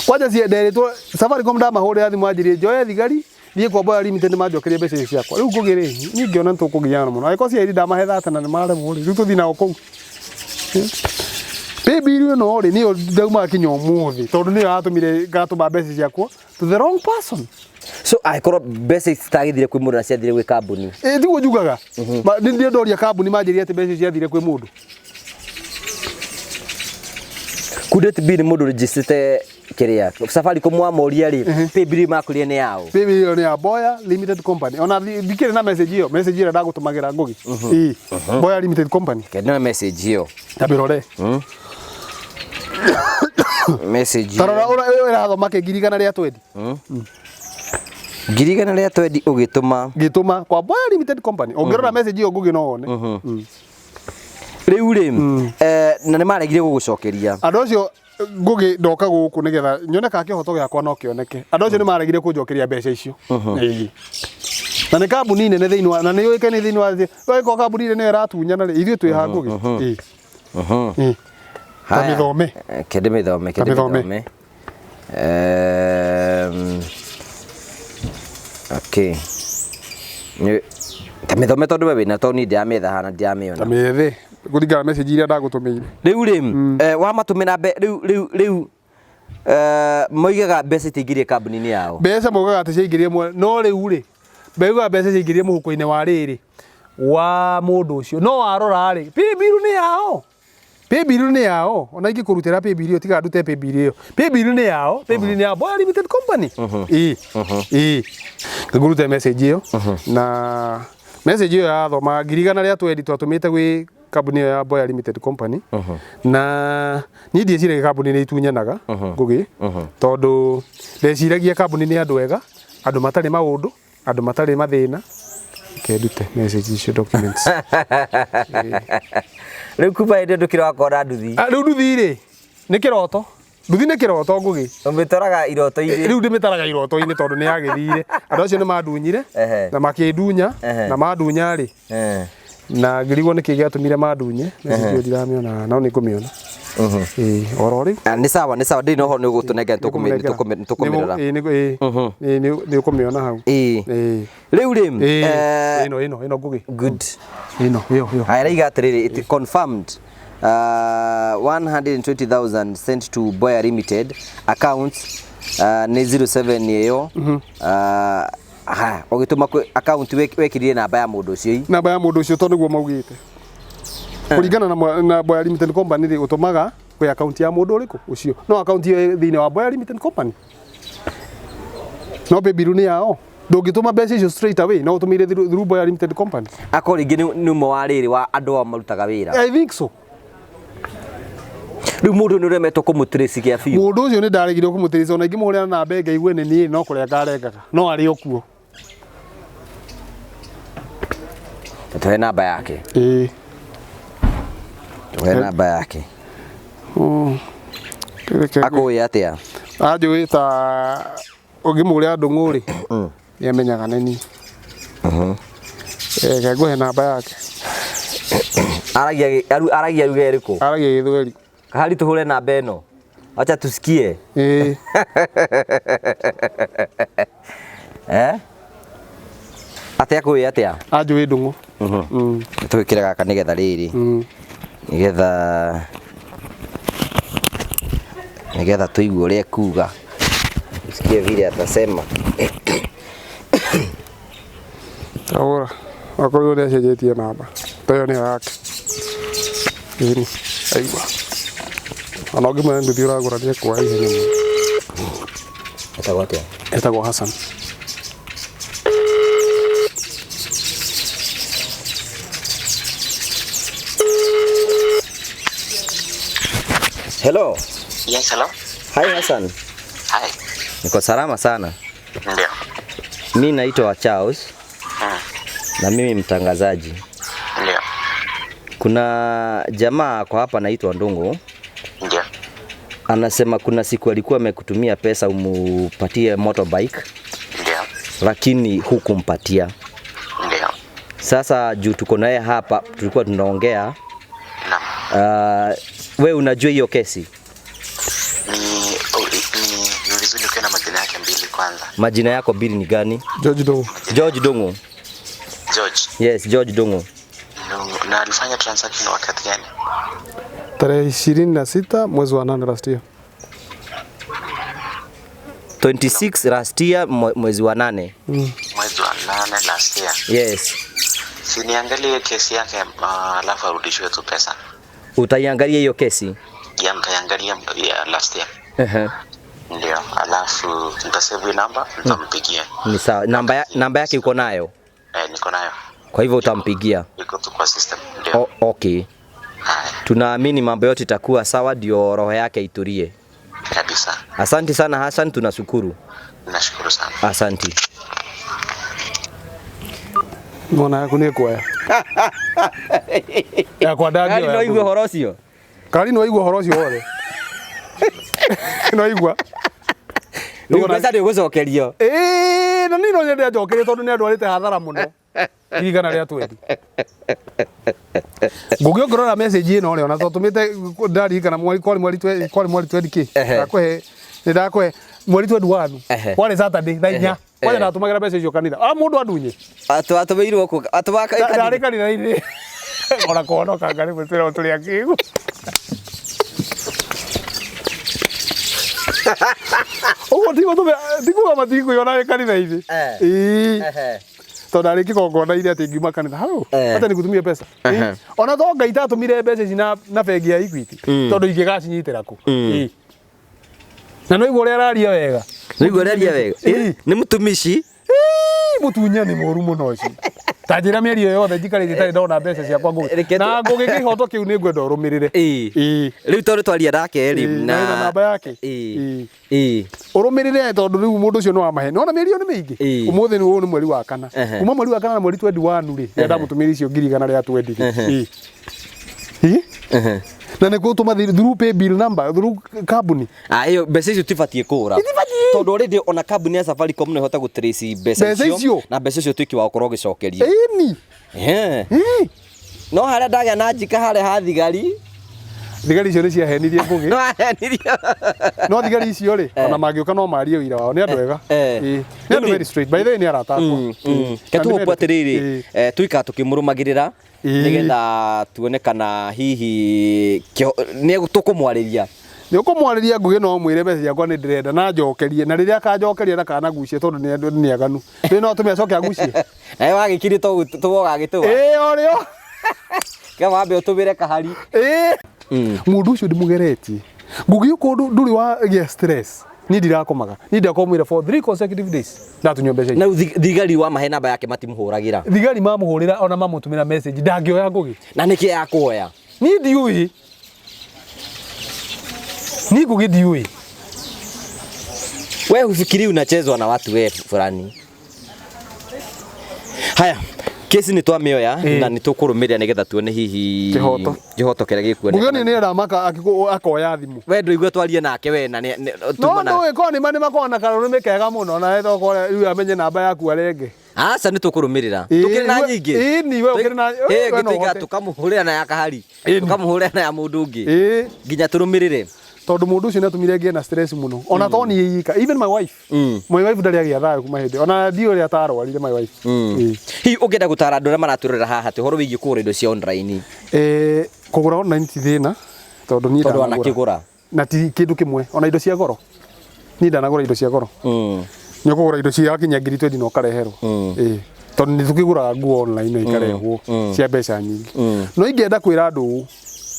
Kwanja nderĩtwo Safaricom ndamahũrĩra thimũ anjĩrire njoye thigari thiĩ kwa Boya Limited nĩmanjokerie mbeca icio ciakwa. Rĩu Ngũgĩ rĩ, niĩ ngĩona nĩtũkũgiana mũno. Angĩkorwo CID ndamahe thate na nĩmaremwo rĩ, rĩu tũthiĩ nao kũu. Pay bill ĩno rĩ, nĩyo ndaumaga kinya ũmũthĩ, tondũ nĩyo yatũmire ngatũma mbeca ciakwa to the wrong person. So angĩkorwo mbeca ici citagĩthire kwĩ mũndũ na ciathire gwĩ kambuni. Ĩ tiguo njugaga. Nĩ ndoria kambuni manjĩrire atĩ mbeca icio ciathire kwĩ mũndũ. Could it be nĩ mũndũ registrĩte kĩrĩa Safaricom wamoria rĩ, pay bill makwĩrire nĩ yao? Pay bill ĩyo nĩ ya Boya Limited Company. Ona ndikĩrĩ na message ĩyo, message ĩrĩa ndagũtũmagĩra Ngũgĩ. Ĩ, Boya Limited Company. Kenda message ĩyo. Ta mĩrore. Message Ta rora ũrĩa ĩrathoma kĩ 120,000. 120,000 ũgĩtũma. Ngĩtũma kwa Boya Limited Company. Ũngĩrora message ĩyo Ngũgĩ no wone. Rĩu rĩ, na nĩ maregire gũgũcokeria. Andũ acio Ngũgĩ ndoka gũkũ nĩgetha nyone kana kĩhoto gĩakwa no kĩoneke. Andũ acio nĩ maregire kũnjokeria mbeca icio. Ĩĩ. Na nĩ kambuni nene thĩinĩ wa, na nĩ yũĩkaine thĩinĩ wa thĩ. Ĩgĩkorwo kambuni nene ĩratunyana rĩ, ithuĩ twĩ ha Ngũgĩ? Ĩĩ. Ĩĩ. Ta mĩthome. Kende mĩthome, kende mĩthome. mĩthome. Okay. Ta mĩthome tondũ we wĩna, tondũ niĩ ndiramĩetha haha na ndiramĩona. Ta mĩethe kũringana na message iria ndagũtũmĩire. Rĩu rĩ, wamatũmĩra rĩu rĩu rĩu moigaga mbeca itiingĩrire kambuni-inĩ yao. Mbeca moigaga atĩ ciaingĩrire no rĩu rĩ, maugaga mbeca ciaingĩrire mũhuko-inĩ wa rĩrĩ wa mũndũ ũcio. No warora rĩ, pay bill nĩ yao. Pay bill nĩ yao. Ona ingĩkũrutĩra pay bill ĩyo, tiga ndute pay bill ĩyo. Pay bill nĩ yao, pay bill nĩ ya Boya Limited Company. Ĩĩ. Ĩĩ. Ngũrute message ĩyo na message ĩyo yathoma 120,000 twatũmĩte gwĩ kambuni ĩyo ya Boya Limited Company. Na niĩ ndieciragia kambuni nĩ itunyanaga Ngũgĩ, tondũ ndeciragia kambuni nĩ andũ ega, andũ matarĩ maũndũ, andũ matarĩ mathĩna. Reke ndute message icio documents. Rĩu kuma hĩndĩ ĩyo ndũkĩrĩ wakona nduthi. Rĩu nduthi rĩ, nĩ kĩroto. Nduthi nĩ kĩroto Ngũgĩ. Ũmĩtoraga iroto-inĩ. Rĩu ndĩmĩtaraga iroto-inĩ tondũ nĩ yagĩthire. Andũ acio nĩ mandunyire na makĩndunya na mandunya rĩ, na ngĩrigwo nĩkĩ gĩatũmire mandunye. Message ĩyo ndiramĩona, no nĩ ngũmĩona. Ĩĩ, oro rĩu. Nĩ sawa, nĩ sawa, ndĩrĩ na ũhoro nĩ ũgũtũnengera, nĩ tũkũmĩrora. Ĩĩ, nĩ ũkũmĩona hau. Ĩĩ. Ĩĩ. Rĩu rĩ, Ĩĩ, ĩno ĩno ĩno Ngũgĩ. Good. Ĩno ĩyo ĩyo. Haya, raiga atĩrĩrĩ, it confirmed 120,000 sent to Boya Limited accounts nĩ 07 ĩyo. Ha, ũgĩtũma kwĩ account wekĩrire namba ya mũndũ ũcio. Namba ya mũndũ ũcio tondũ nĩguo maugĩte. Kũringana na Boya Limited Company rĩ, ũtũmaga kwĩ account ya mũndũ ũrĩkũ ũcio. No account ĩyo ĩ thĩinĩ wa Boya Limited Company. No pay bill nĩ yao. Ndũngĩtũma mbeca icio straight away, no ũtũmĩire through Boya Limited Company. Akorwo rĩngĩ nĩ ũmwe wa rĩrĩ wa andũ ao marutaga wĩra. I think so. Rĩu mũndũ nĩ ũremetwo kũmũtrace gĩa biũ. Mũndũ ũcio nĩ ndaregire kũmũtrace, ona ingĩmũhũrĩra namba ĩngĩ aigue nĩ niĩ, no kũrenga arengaga. No arĩ o kuo. Tũhe namba yake. Ĩĩ. Tũhe namba yake. Akũĩ atĩa? Anjũĩ ta ũngĩmũrĩa ndũng'ũ rĩ, nĩ amenyaga nĩ niĩ. Reke ngũhe namba yake. Aragia lugha ĩrĩkũ? Aragia Gĩthweri. Kahari tũhũre namba ĩno. Acha tusikie. Ĩĩ. Atĩa kũĩ atĩa? Anjũĩ ndũng'ũ. Tũgĩkĩre gaka nĩgetha rĩrĩ. Nĩgetha tũigue ũrĩa ekuga. Tusikie vile atasema. Ahũra. Okorwo nĩ acenjetie namba. Ta ĩyo nĩyo yake. Ĩni, aigua. Ona ũngĩmwĩra nduthi ũragũra nĩ ekuoya ihenya mũno. Etagwo atĩa? Etagwo Hassan. Hello. Yes, hello. Hi Hassan. Hi. Niko salama sana. Ndio. Mi naitwa Charles na mimi mtangazaji. Ndio. Kuna jamaa kwa hapa anaitwa Ndungu Ndio. anasema kuna siku alikuwa amekutumia pesa umupatie motorbike Ndio. lakini hukumpatia. Ndio. Sasa juu tuko naye hapa, tulikuwa tunaongea Naam. we unajua hiyo kesi? Ni, oh, ni vizuri ukiwa na majina yake mbili kwanza. Majina yako mbili ni gani? George Dongo. George Dungu. George. Yes, George Dungu. Ndio. Na alifanya transaction wakati gani? Tarehe 26 mwezi wa 8 last year. 26 last year mwezi wa 8. Mwezi wa 8 last year. Yes. Si niangalie kesi yake alafu arudishiwe tu pesa. Utaiangalia hiyo kesi? Ya nitaiangalia ya last year. Ehe. Ndio. Alafu nitasave hii namba nitampigia. Ni sawa. Namba yake uko nayo? Niko nayo. Kwa hivyo utampigia. Iko tu kwa system. Ndio. Okay. Haya, Tunaamini mambo yote itakuwa sawa, ndio roho yake itulie. kabisa. Asante sana Hassan, tunashukuru. Nashukuru sana. Asante. Mwana yaku nĩ kuoya. Yakwa ndangĩoya. No igue horo ũcio. Kari no igua horo ũcio wothe. No igua. Rĩu mbeca nĩ ũgũcokerio. Ĩĩ, na niĩ no nyende anjokerie tondũ nĩ andwarĩte hathara mũno. Igana rĩa 20. Ngũgĩ ũngĩrora message ĩno rĩ, ona twatũmĩte ndaririkana mweri kwarĩ mweri kwarĩ mweri 20 kĩ. Ndakũhe nĩ ndakũhe mweri 21. Kwarĩ Saturday thaa 4. Kwanja ndatũmagĩra mbeca icio kanitha. Ah, mũndũ andunye. Atũmĩirwo kũ? Atũmaka Ndarĩ kanitha-inĩ. Ona kũhonoka ngarĩ mwĩtĩra tũrĩ akĩgu. Ũguo tikuga matikũiona wĩ kanitha-inĩ. Ĩĩ. Tondũ arĩ kĩgongona-inĩ atĩ ngiuma kanitha hau hata nikutumie pesa. Ona to Ngai tatũmire mbeca ici na bengi ya Equity tondũ ingĩgacinyitĩra kũ. Na no igua ũrĩa araria wega. Nĩ igua ũrĩa araria wega. Nĩ mũtumishi. Mũtunyani mũru mũno ũcio. Ta njĩra mĩario yothe njikarĩte itarĩ ndona mbeca ciakwa Ngũgĩ. Na Ngũgĩ kĩhoto kĩu nĩ ngwenda ũrũmĩrĩre. Ĩĩ. Rĩu tondũ twaria nake rĩ na namba yake. Ĩĩ. Ũrũmĩrĩre tondũ rĩu mũndũ ũcio nĩ wa maheni. Nĩwona mĩario nĩ mĩingĩ. Ũmũthĩ nĩ ũyũ nĩ mweri wa kana. Kuma mweri wa kana na mweri 21 rĩ, rĩrĩa ndamũtũmĩire icio 120,000 rĩ. Ĩĩ. Na nĩ gũtũma through pay bill number, through kambuni. Ah, ĩyo mbeca icio tibatiĩ kũra. Tondũ already ona kambuni ya Safaricom no ĩhote gũ trace mbeca icio na mbeca icio tuĩke wa gũkorwo ũgĩcokerio. Ĩni. No harĩa ndagĩa na njika harĩa ha thigari. Thigari icio nĩ ciahenirie Ngũgĩ. No ahenirio. No thigari icio rĩ, ona mangĩũka no marie ũira wao, nĩ andũ ega. Nĩ andũ very straight. By the way nĩ arata akwa. Ke tũhope atĩrĩrĩ, tuikara tũkĩmũrũmagĩrĩra nĩgetha tuone kana hihi nĩ tũkũmwarĩria. Nĩ ũkũmwarĩria Ngũgĩ no ũmwĩre mbeca ciakwa nĩ ndĩrenda na njokerie, na rĩrĩa akanjokeria ndakanagucie tondũ nĩ andũ nĩ aganu. Rĩu no atũme acoke agucie. Nawe wagĩkirie tũgũ ũgagĩtũma. Ĩĩ o rĩo. Ke wambe ũtũmĩre kahari. Ĩĩ. Mũndũ ũcio ndĩmũgeretie. Ngũgĩ ũkorwo ndũrĩ wagĩa stress. Niĩ ndirakomaga. Niĩ ndakomire for 3 consecutive days. Ndatunywo mbeca icio. Na rĩu thigari wamahe namba yake matimũhũragĩra. Thigari mamũhũrĩra ona mamũtũmĩra message ndangĩoya Ngũgĩ. Na nĩkĩ yakuoya? Niĩ ndiũĩ. Niĩ Ngũgĩ ndiũĩ. Wewe hufikiri unachezwa na watu we fulani. Haya, kesi nĩ twamĩoya na nĩ tũkũrũmĩrĩra nĩgetha tuone hihi Kĩhoto. kĩhoto kĩrĩa gĩkuoneka. Ngũgĩ nĩ aramaka akoya thimũ. We ndũigua twarie nake we na No ndũĩ korwo nĩ ma nĩ makoragwo na karũrĩmĩ kega mũno na tokorwo rĩu amenye namba yaku arenge. Aca nĩ tũkũrũmĩrĩra. Tũkĩrĩ na nyingĩ. Ĩni we ũkĩrĩ na we no ũhote. Tũkamũhũrĩra na ya kahari. Tũkamũhũrĩra na ya mũndũ ũngĩ. Nginya tũrũmĩrĩre. Tondũ mũndũ ũcio nĩatũmire ngĩe na stress mũno. Ona to niĩ ika, even my wife. My wife ndarĩ agĩa thayũ kuma hĩndĩ. Ona ndiũĩ ũrĩa atarwarire my wife. Hihi ũngĩenda gũtara andũ arĩa maratwĩrorera haha atĩ ũhoro wĩgiĩ kũgũra indo cia online? Kũgũra online ti thĩna tondũ niĩ Tondũ wanakĩgũra. Na ti kĩndũ kĩmwe, ona indo cia goro. Niĩ ndanagũra indo cia goro. Nĩ ũkũgũra indo cia kinya ngiri 20 na ũkareherwo. Tondũ nĩ tũkĩgũraga nguo online na ikarehwo cia mbeca nyingĩ. No ingĩenda kwĩra andũ ũũ,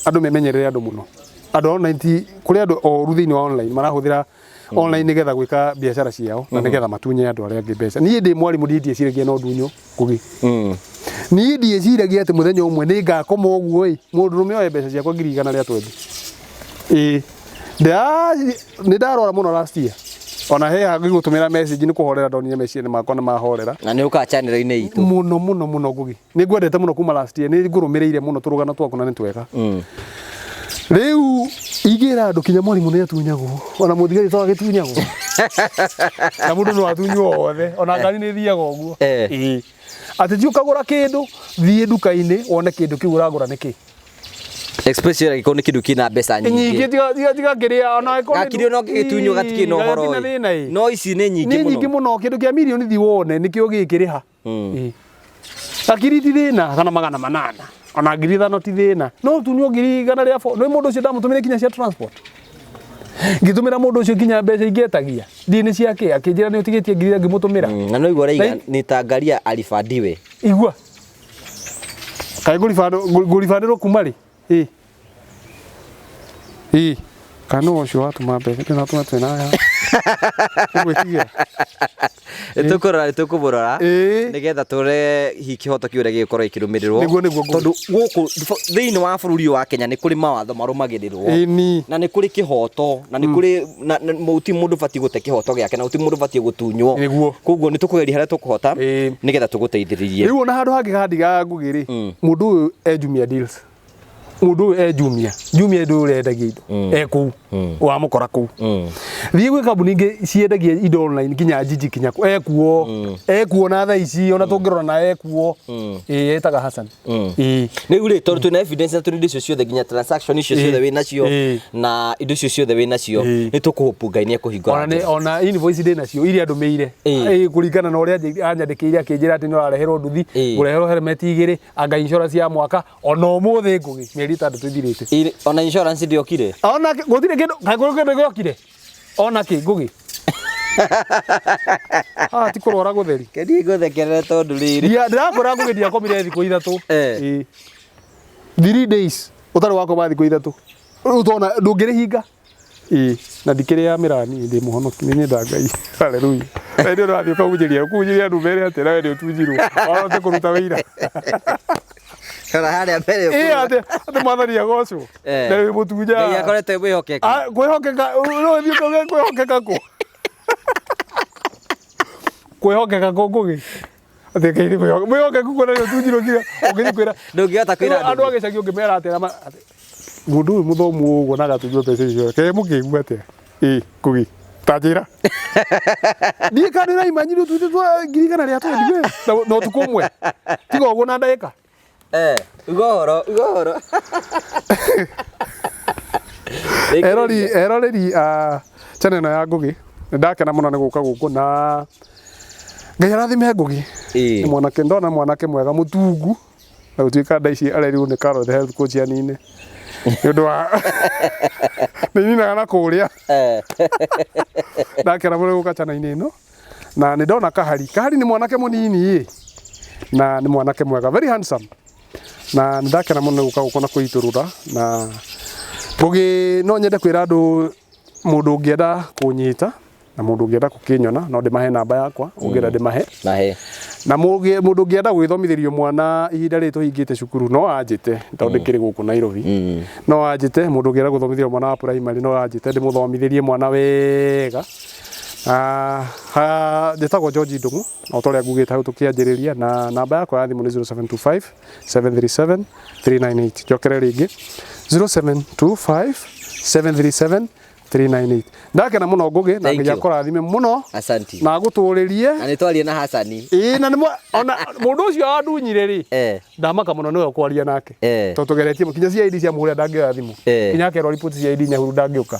andũ memenyerere andũ mũno. Andũ online ti kũrĩ andũ oru thĩinĩ wa online marahũthĩra online nĩgetha gwĩka biacara ciao na nĩgetha matunye andũ arĩa angĩ mbeca. Niĩ ndĩ mwarimũ ndieciragia no ndunywo Ngũgĩ. Niĩ ndieciragia atĩ mũthenya ũmwe nĩ ngakoma ũguo ĩ, mũndũrũme oe mbeca ciakwa 120,000. Ĩĩ. Nĩ ndarwara mũno last year, ona he ngĩgũtũmĩra message nĩ kũhorera, ndonire meciria makwa nĩ mahorera. Na nĩ ũkaga channel-inĩ itũ. Mũno mũno mũno, Ngugi, nĩ ngwendete mũno kuma last year, nĩ ngũrũmĩrĩire mũno tũrũgano twaku na nĩ twega. Rĩu ingĩra andũ kinya mwarimũ nĩ atunyagwo, ona mũthigari to agĩtunyagwo, na mũndũ no atunywo othe, ona ngari nĩ ĩthiaga ũguo. Ĩĩ. Atĩ ti ũkagũra kĩndũ, thiĩ nduka-inĩ wone kĩndũ kĩu ũragũra nĩ kĩ. Especially angĩkorwo nĩ kĩndũ kĩna mbeca nyingĩ. Nyingĩ. Tiga tiga tiga kĩrĩa ona angĩkorwo nĩ Gakiri no gĩgĩtunywo gatikĩrĩ na ũhoro. Gatirĩ na ĩ. thĩna ĩ. No ici nĩ nyingĩ Nĩ nyingĩ mũno. Mũno kĩndũ kĩa mirioni thiĩ wone nĩkĩo gĩkĩrĩha. Ĩĩ. Gakiri ti thĩna, kana 800, ona 5,000 ti thĩna, no tunywo ngiri igana rĩa nĩ mũndũ ũcio ndamũtũmĩre kinya cia transport, ngĩtũmĩra mũndũ ũcio nginya mbeca ingĩetagia ndiĩ nĩ ciake, akĩnjĩra nĩ ũtigĩtie ngiri, ngĩmũtũmĩra. Na no igua raiga nĩ ta ngaria alifandiwe. Igua kaĩ ngũribandĩrwo kuma rĩ? Ĩ ĩ, kana ũcio watũma mbeca ndĩratũma twĩna aya ũgwĩtigĩra. Nĩ tũkũmũrora nĩgetha tũrore hihi kĩhoto kĩu ũrĩa gĩgũkorwo gĩkĩrũmĩrĩrwo. Nĩguo, Ngugi. Tondũ gũkũ thĩinĩ wa bũrũri ũyũ wa Kenya nĩ kũrĩ mawatho marũmagĩrĩrwo na nĩ kũrĩ kĩhoto na nĩ kũrĩ na gũtirĩ mũndũ ũbatiĩ gũte kĩhoto gĩake na gũtirĩ mũndũ ũbatiĩ gũtunywo. Koguo nĩ tũkũgeria harĩa tũkũhota nĩgetha tũgũteithĩrĩrie. Rĩu ona handũ hangĩ handigaga, Ngugi rĩ, mũndũ ũyũ e Jumia Deals, mũndũ ũyũ e Jumia, Jumia ndũ ũrendagia indo, e kũu wamũkora kũu. Thiĩ gwĩ kambuni ingĩ ciendagia indo online, nginya Jiji, kinya kũ, ekuo, ekuo na thaa ici ona tũngĩrora na ekuo. Ĩĩ, etaga Hassan. Ĩĩ. Rĩu rĩ, tondũ twĩna evidence na twĩna indo icio ciothe, nginya transaction icio ciothe wĩ nacio na indo icio ciothe wĩ nacio, nĩ tũkũhope Ngai nĩ ekũhingũra Ona nĩ njĩra. Ona invoice ndĩ nacio iria ndũmĩire. Ĩĩ, kũringana na ũrĩa anyandĩkĩire, akĩnjĩra atĩ nĩ ũrareherwo nduthi, ngũreherwo helmet igĩrĩ, anga insurance ya mwaka, ona ũmũthĩ, Ngugi, mĩeri 6 ithirĩte. Ona insurance ndĩokire. Ona gũtirĩ kĩndũ, kaĩ kũrĩ kĩndũ gĩokire ona kĩ, Ngugi? Haha ti kũrwara gũtheri. Kendi ngũthekerere tondũ rĩrĩ. Ndĩrakwĩra, Ngugi, ndiakomire thikũ 3. Ĩĩ. 3 days ũtarĩ wakoma thikũ 3. Rĩu tona ndũngĩrĩhinga. Ĩĩ, na ndikĩrĩ ya mĩrani, ndĩ mũhonoki, nĩ nyenda Ngai, haleluya. Na nĩ ũrathiĩ ũkahunjĩria kũhunjĩria andũ mere atĩ nawe nĩ ũtunjirwo wahote kũruta wĩira. Rora harĩa mbere. Ĩĩ, atĩ Mwathani agocwo na wĩ mũtunja. Ngai akoretwo e mwĩhokeku. Ah, kwĩhokeka no ũthiĩ ũkauge kwĩhokeka kũ, kwĩhokeka kũ, Ngugi? Atĩ Ngai nĩ mwĩhokeku kuona nĩ ũtunjirwo nginya ũngĩthiĩ kwĩra Ndũngĩhota kwĩra andũ andũ. A gĩcagi, ũngĩmera atĩa atĩ mũndũ ũyũ mũthomu ũguo na agatunywo mbeca icio, ke mũkĩigua atĩa? Ĩ Ngugi, ta njĩra niĩ kana nĩũraimanyire ũtuĩte twa 120,000 we na ũtukũ ũmwe, tiga ũguo na ndagĩka. Eh, uga ũhoro, uga ũhoro. Eroreri a channel ĩno ya Ngugi, nĩ ndakena mũno nĩ gũka gũkũ, na Ngai arathime Ngugi. Nĩ mwanake ndona, mwanake mwega mũtungu, na gũtuĩka nda ici arerirwo nĩ Carol the health coach anine nĩ ũndũ wa nĩ ninaga na kũrĩa. Ndakena mũno gũka channel-inĩ ĩno, na nĩ ndona Kahari. Kahari nĩ mwanake mũnini ĩ, na nĩ mwanake mwega, very handsome, na nĩ ndakena mũno nĩ gũka gũkũ na kwĩitũrũra na Ngugi. No nyende kwĩra andũ, mũndũ ũngĩenda kũnyita na mũndũ ũngĩenda gũkĩnyona, no ndĩmahe namba yakwa, ũngĩenda ndĩmahe. Mahe. Na mũndũ ũngĩenda gwĩthomithĩrio mwana ihinda rĩrĩ tũhingĩte cukuru, no anjĩte, tondũ ndĩkĩrĩ gũkũ Nairobi. No anjĩte, mũndũ ũngĩenda gũthomithĩrio mwana wa primary, no anjĩte ndĩmũthomithĩrie mwana wega. Ha, njĩtagwo George Ndung'u, o ta ũrĩa ngugĩte hau tũkĩanjĩrĩria, na namba yakwa ya thimũ nĩ 0725 737 398. Njokere rĩngĩ, 0725 737 398. Ndakena mũno, Ngugi, na Thank Ngai you. akũrathime mũno Asanti. na agũtũrĩrie. Na nĩ twarie na Hasani. Ĩĩ, na nĩ ona mũndũ ũcio wandunyire rĩ, ndamaka mũno nĩwe kwaria nake, tondũ tũgeretie kinya CID ciamũhũrĩra ndangĩoya thimũ. Kinya akerwo report CID Nyahururu ndangĩũka.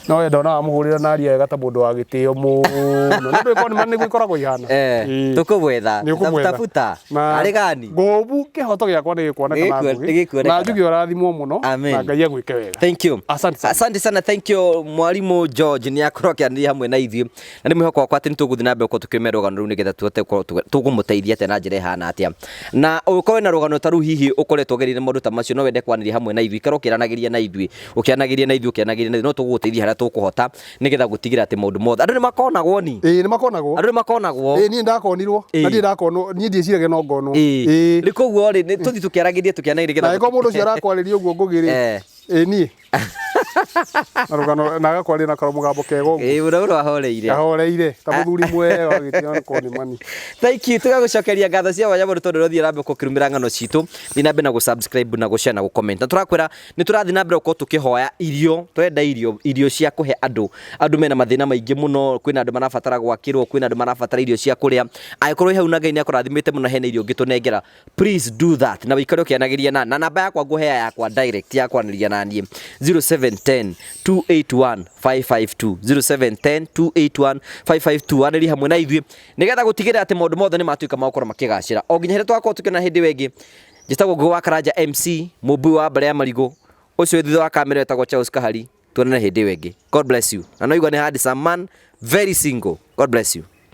No we ndona wamũhũrĩra na aria wega ta mũndũ wa gĩtĩo mũno, nĩ ũndũ ĩkorwo nĩguo ĩkoragwo ihana. Ĩĩ. Tũkũmwetha. Nĩ ũkũmwetha. Tafuta. Na Arĩ gani? Ngũbu kĩhoto gĩakwa nĩ gĩkuonekana, Ngugi. Nĩ gĩkuonekana. Na njuge ũrathimwo mũno. Amen. Na Ngai agwĩke wega. Thank you. Asante sana. Asante sana, thank you mwarimu George nĩ akorwo akĩaranĩria hamwe na ithuĩ, na nĩ mwĩhoko wakwa atĩ nĩ tũgũthiĩ na mbere gũkorwo tũkĩrũmĩrĩra rũgano rũu nĩgetha tũhote gũkorwo tũkũmũteithia atĩa na njĩra ĩhana atĩa. Na ũngĩkorwo wĩna rũgano ta rũu, hihi ũkoretwo ũgereire maũndũ ta macio, no wende kwanĩria hamwe na ithuĩ, ikara ũkĩaranagĩria na ithuĩ, ũkĩaranagĩria na ithuĩ, ũkĩaranagĩria na ithuĩ, no tũgũgũteithia harĩa tũkũhota nĩgetha gũtigĩrĩra atĩ maũndũ mothe andũ nĩ makonagwo ni. Ĩĩ, nĩ makonagwo. Andũ nĩ makonagwo. Ĩĩ, niĩ ndakonirwo. Na niĩ ndakonwo, niĩ ndiĩciragia no ngonwo. Ĩĩ. Rĩu koguo rĩ, tũthiĩ tũkĩaragĩria, tũkĩaranagĩria Na nĩgetha angĩkorwo mũndũ ũcio arakwarĩria ũguo, Ngugi rĩ, ĩĩ niĩ. Na rũgano na agakwaria na kamũgambo kega ũguo. Ĩĩ mũno mũno ahoreire. Ahoreire ta mũthuri mwega agĩtiga gũkorwo nĩ mani. Thank you tũgagũcokeria ngatho cia mwanya mũno tondũ ũrathiĩ na mbere gũkĩrũmĩra ng'ano citũ. Thiĩ na mbere na gũ-subscribe na gũ-share na gũ-comment. Na tũrakwĩra nĩ tũrathiĩ na mbere gũkorwo tũkĩhoya irio, tũrenda irio, irio cia kũhe andũ. Andũ mena mathĩna maingĩ mũno, kwĩna andũ marabatara gwakĩrwo, kwĩna andũ marabatara irio cia kũrĩa. Angĩkorwo wĩ hau na Ngai nĩ akũrathimĩte mũno hena irio ũngĩtũnengera, please do that. Na wĩikare ũkĩanagĩria na na namba yakwa ngũhea yakwa direct ya kwaranĩria na niĩ 0710 281 552 0710 281 552 anĩria hamwe na ithuĩ nĩgetha gũtigĩrĩra atĩ maũndũ mothe nĩ matuĩka ma gũkorwo makĩgacĩra. O nginya hĩrĩa tũgakorwo tũkĩona hĩndĩ ĩyo ĩngĩ. Njĩtagwo Ngũgĩ wa Karanja MC, mũmbui wa mbere ya marigũ, ũcio wĩ thutha wa kamera etagwo Charles Kahari. Tuonane hĩndĩ ĩyo ĩngĩ. God bless you. Na no igua nĩ handsome man, very single. God bless you.